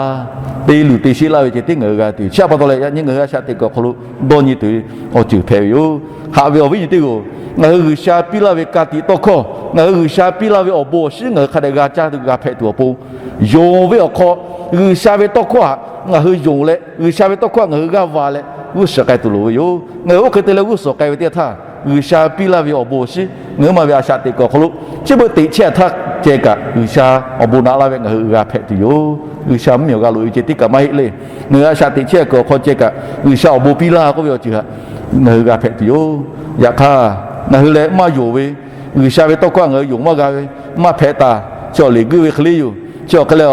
Te luˬ te sheˆ laˇ ve ceh tiˉ ngaˬ hui g'a tuˬ. Chi pa taw leh yaꞈ nyi ngaˬ hui a shaꞈ teꞈ kuiˬ awˬ hk'aw lo dawˇ nyi tuˬ ve awˬ ceuˬ hpehꞈ ve yoˬ. Haꞈ ve awˬ viˉ nyi teˇ g'aˇ, ngaˬ hui G'uiˬsha piˇ laˇ ve ka tiꞈ tawˇ hkawˇ, ngaˬ hui G'uiˬsha piˇ laˇ ve awˬ bon awˬ shinˉ ngaˬ hui hk'a dehꞈ g'a caˇ tuˬ g'a hpehꞈ tuˬ awˬ pon, yonˍ ve awˬ hk'aw G'uiˬsha ve tawˇ hkawˇ htaꞈ ngaˬ hui yonˍ leh, G'uiˬsha ve tawˇ hkawˇ htaꞈ ngaˬ hui g'aˇ va leh g'uˇ suhˍ k'ai tuˬ loˍ ve yoˬ. Ngaˬ hui oˇ hk'e te leh g'uˇ suhˍ k'ai ve teˇ htaˇ, G'uiˬsha piˇ laˇ ve awˬ bon awˬ shinˉ ngaˬ huiˉ ma ve a shaꞈ teꞈ kuiˬ awˬ hk'aw lo chi beuꞈ teꞈ chehˇ htaˇ ceh kaꞈ G'uiˬsha awˬ bon naꞈ laˇ ve ngaˬ hui g'a hpehꞈ tuˬ yoˬ. G'uiˬsha mvuhˇmiˬ awˬ g'a loꞈ e ve ceh tiˉ kaꞈ maˇ heˆ le. Ngaˬ hui a shaꞈ teꞈ chehˇ kuiˬ awˬ hk'aw ceh kaꞈ G'uiˬsha awˬ bon piˇ laˇ k'oˆ ve awˬ ceuˬ htaꞈ ngaˬ hui g'a hpehꞈ tuˬ yoˬ. Yaꞈ hk'aˇ, ngaˬ hui leh maˇ yonˍ ve, G'uiˬsha ve tawˇ hkawˇ htaꞈ ngaˬ hui yonˍ maˇ g'a ve, maˇ hpehꞈ taˍ, chi awˬ liꞈ guiˇ ve hk'e le yoˬ. Chi awˬ hk'e leh,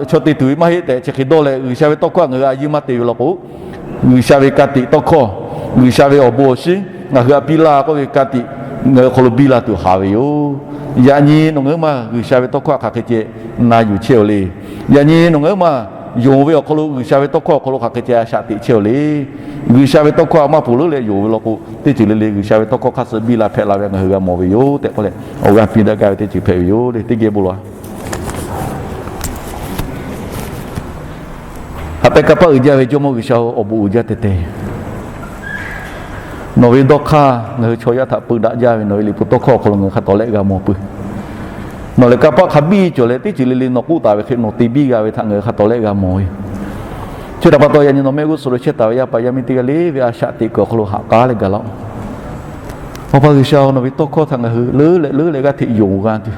chaw te tuˬ ve maˇ heˆ tehꞈ chi hk'e dawˇ leh G'uiˬsha ve tawˇ hkawˇ htaꞈ ngaˬ hui a yiˇ maˇ te ve law k'o, G'uiˬsha ve ka tiꞈ tawˇ hkawˇ, G'uiˬsha ve awˬ bon awˬ shinˉ ngaˬ hui htaꞈ piˇ laˇ k'oˆ ve ka tiꞈ ngaˬ hui hk'aw lo biˇ la tuˬ haꞈ ve yoˬ. Yaꞈ nyi nawˬ ngaˬ huiˉ ma G'uiˬsha ve tawˇ hkawˇ htaꞈ hk'aˬ hk'e ceh na yuˬ chehˇ-oˬ le. Yaꞈ nyi nawˬ ngaˬ huiˉ ma yonˍ ve awˬ hk'aw lo G'uiˬsha ve tawˇ hkawˇ awˬ hk'aw lo hk'aˬ hk'e ceh a shaꞈ teꞈ chehˇ-oˬ le. G'uiˬsha ve tawˇ hkawˇ htaꞈ maˇ ponˬ leuˉ leh yonˍ ve law k'o, teˇ ceuˬ le le G'uiˬsha ve tawˇ hkawˇ hk'aˇ suh biˇ la hpehꞈ la ve ngaˬ hui g'a mawˬ ve yoˬ tehꞈ k'oˆ leh, awˬ g'aˇ piˇ daꞈ gaˇ ve teˇ ceuˬ hpehꞈ ve yoˬ le. Teˇ geh bon lawˬ. Haꞈ pehnˇ kanˇ paˆ uiˍ jaˇ ve Jawˇmawˇ G'uiˬsha-oˬ, awˬ bon uiˍ jaˇ teh teh. Nawˬ ve dawˇ hk'aˇ ngaˬ hui chaw yaˇ htaꞈ peu daꞈ jaˇ ve, nawˬ ve liꞈ hpu tawˇ hkawˇ awˬ hk'aw lo ngaˬ hui hk'a tawˍ lehˆ g'a mawˬ peuˬ. Nawˬ lehˬ kanˇ paˆ hk'a biˇ cawˬ leh, teˇ ceuˬ le le nawˬ k'oˆ taˍ ve hk'e nawˬ te biˇ g'a ve htaꞈ ngaˬ hui hk'a tawˍ lehˆ g'a mawˬ ve. Chi htaꞈ pa taw, yaꞈ nyi nawˬ mehˆ g'uˇ suhˍ lo chehˇ taˍ ve yaˇ paˍ yaˇ miˇ teˇ g'aˇ le ve a shaꞈ teꞈ kuiˬ awˬ hk'aw lo ha k'aˉ leh gaˬ laˇ-oˆ. Awˬ pa G'uiˬsha-oˬ, nawˬ ve tawˇ hkawˇ htaꞈ ngaˬ hui leuˉ leh leuˉ leh g'aˇ hteꞈ yonˍ g'a tuˬ,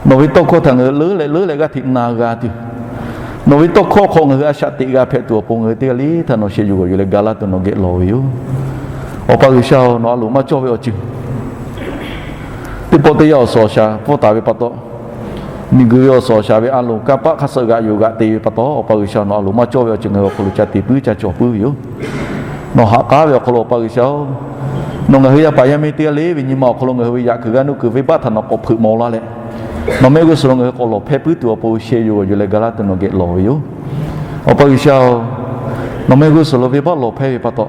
nawˬ ve tawˇ hkawˇ htaꞈ ngaˬ hui leuˉ leh leuˉ leh g'aˇ hteꞈ na g'a tuˬ, nawˬ ve tawˇ hkawˇ hk'aw ngaˬ hui a shaꞈ teꞈ g'a hpehꞈ tuˬ awˬ pon ngaˬ hui teˇ g'aˇ le htaꞈ nawˬ sheh yuˬ g'awˬ yuˬ leh ga laˇ tuˬ nawˬ geh lawˬ ve yoˬ. Awˬ pa G'uiˬsha-oˬ, nawˬ a loˍ maˇ cawˇ ve awˬ ceuˬ teˇ pawˆ teˇ yanˇ awˬ suhˍ awˬ shaˍ pfuhˇ taˍ ve pa taw, miˬguiˬ ve awˬ suhˍ awˬ shaˍ ve a loˍ kanˇ paˆ hk'aˇ suh g'aꞈ yuˬ g'aꞈ te ve pa taw, Awˬ pa G'uiˬsha nawˬ a loˍ maˇ cawˇ ve awˬ ceuˬ ngaˬ hui awˬ hk'aw lo ca te puiˉ ca cawˬ puiˉ ve yoˬ. Nawˬ ha k'aˉ ve awˬ hk'aw lo Awˬ pa G'uiˬsha-oˬ, nawˬ ngaˬ hui yaˇ paˍ yaˇ miˇ teˇ g'aˇ le ve nyi ma awˬ hk'aw lo ngaˬ hui ve yaꞈ kuiˬ g'aˇ nuˇ kuiˬ venˇbaˆ htaꞈ nawˬ k'awꞈ hpeuꞈ maw laˇ leh, nawˬ mehˆ g'uˇ suhˍ lo ngaˬ hui k'awꞈ lawˬ hpehˇ puiˉ tuˬ awˬ pon sheh yuˬ g'awˬ yuˬ leh ga laˇ tuˬ nawˬ geh lawˬ ve yoˬ. Awˬ pa G'uiˬsha-oˬ, nawˬ mehˆ g'uˇ suhˍ lo venˇbaˆ lawˬ hpehˇ ve pa taw,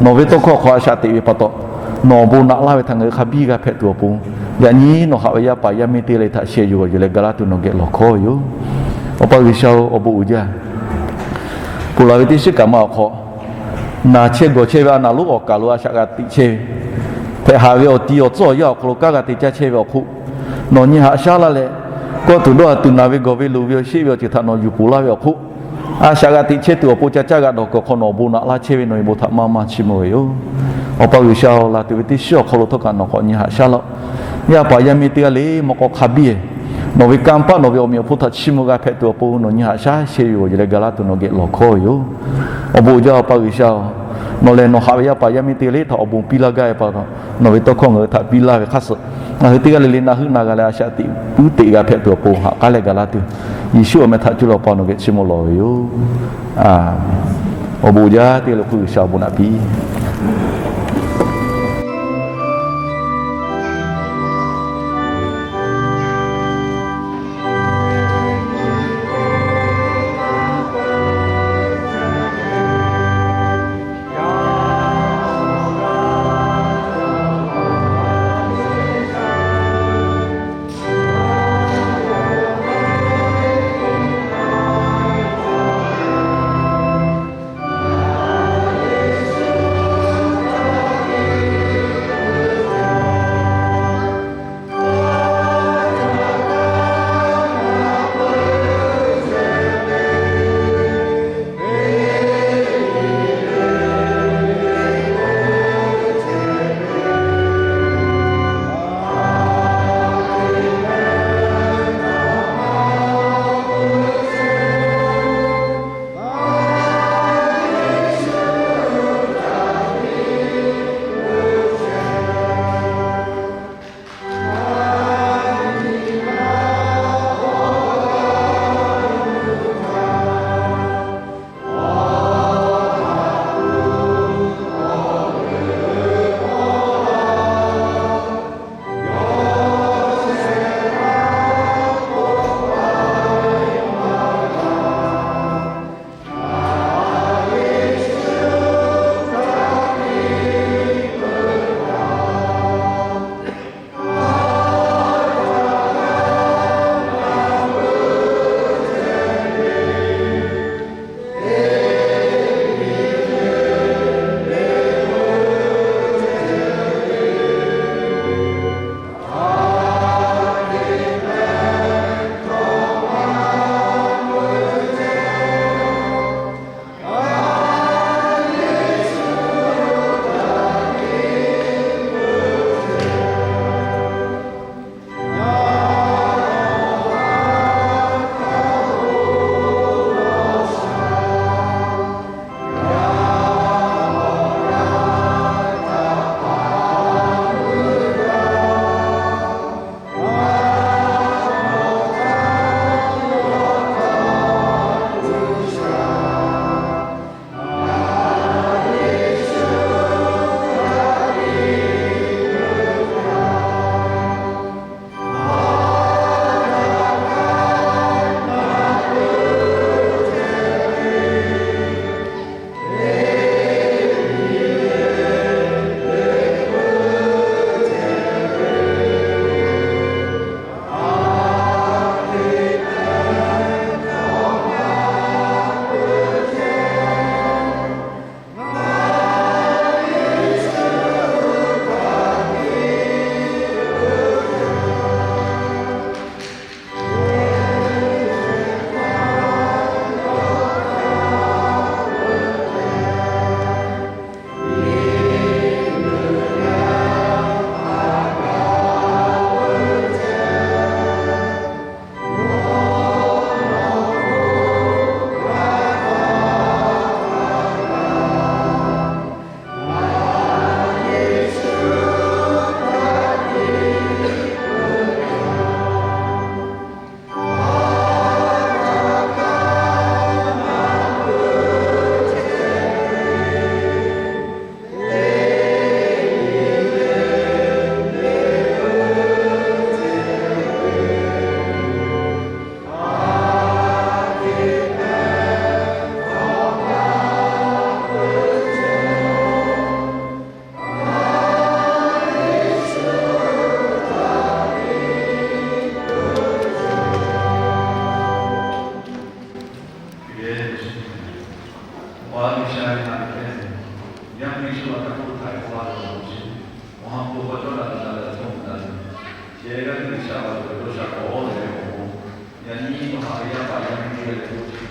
nawˬ ve tawˇ hkawˇ hk'aw a shaꞈ teꞈ ve pa taw, nawˬ awˬ bon naꞈ laˇ ve htaꞈ ngaˬ hui hk'a biˇ g'a hpehꞈ tuˬ awˬ pon, yaꞈ nyi nawˬ haꞈ ve yaˇ paˍ yaˇ miˇ teˇ g'aˇ le htaꞈ sheh yuˬ g'awˬ yuˬ leh ga laˇ tuˬ nawˬ geh lawˬ hkawˇ ve yoˬ. Awˬ pa G'uiˬsha-oˬ, awˬ bon uiˍ jaˇ. Ponˬ laˬ ve teˇ shiˉ kaꞈ ma awˬ hk'aw, naˬ chehˇ gawˬ chehˇ ve a naˍ lonˉ awˬ kaˬ lo a shaꞈ g'a teꞈ chehˇ ve, hpehꞈ haꞈ ve awˬ ti awˬ tcuhˉ awˬ yanˇ awˬ hk'aw lo kanˉ g'a te caˇ chehˇ ve awˬ hk'oˆ, nawˬ nyi haꞈ shaˉ laˇ leh, kawˆ tuˬ dawˇ a tuˬ naˬ ve gawˬ ve loˍ ve awˬ sheˆ ve awˬ ceuˬ htaꞈ nawˬ yuˬ ponˬ laˇ ve awˬ hk'oˆ, a shaꞈ g'a teꞈ chehˇ tuˬ awˬ pon ca caˇ g'a dawˬ kuiˬ awˬ hk'aw nawˬ awˬ bon naꞈ laˇ chehˇ ve nawˬ ve bon htaꞈ maˇ maˇ chiˇ mvuh ve yoˬ. Awˬ pa G'uiˬsha-oˬ, laˬ tuˬ ve teˇ shiˉ awˬ hk'aw lo htawˇ kaꞈ nawˬ k'awꞈ nyi haꞈ shaˉ laˇ-oˆ. Yaˇ paˍ yaˇ miˇ teˇ g'aˇ le mawꞈ k'aw hk'a biˇ, nawˬ ve kanˇ paˆ nawˬ ve awˬ meꞈ awˬ hponˇ htaꞈ chiˇ mvuh g'a hpehꞈ tuˬ awˬ pon nawˬ nyi haꞈ shaˉ sheh yuˬ g'awˬ yuˬ leh ga laˇ tuˬ nawˬ geh lawˬ hkawˇ ve yoˬ. Awˬ bon uiˍ jaˇ, Awˬ pa G'uiˬsha-oˬ, nawˬ lehˬ nawˬ haꞈ ve yaˇ paˍ yaˇ miˇ teˇ g'aˇ le htaꞈ awˬ bon piˇ laˇ gaˇ ve pa taw, nawˬ ve tawˇ hkawˇ ngaˬ hui htaꞈ piˇ laˇ ve hk'aˇ suh, ngaˬ hui teˇ g'aˇ le le naˆ heuˆ na g'a leh a shaꞈ teꞈ puiˉ teꞈ g'a hpehꞈ tuˬ awˬ pon haꞈ k'aˉ leh ga laˇ tuˬ, Yeˍsuˆ awˬ meh htaꞈ cuˇ leh Awˬ pa nawˬ geh chiˇ mvuh lawˬ ve yoˬ. Awˬ bon uiˍ jaˇ, teˇ g'aˇ le hk'oˆ G'uiˬsha awˬ bon naꞈ piˇ Awˬ ha G'uiˬsha ve ha lehˬ, yaˇ miˇ shu a htaˇ k'oˆ htaꞈ k'oˆ laˇ ve awˬ lawn chi, awˬ ha hpu k'aw cawˇ daꞈ daꞈ leh awˬ hkawˇ daꞈ ve, ceh g'aˇ G'uiˬsha awˬ ceuˬ dawˇ sha k'awꞈ leh ve awˬ pon, yaꞈ nyi nawˬ haꞈ ve yaˇ paˍ yaˇ miˇ ve le k'oˆ chi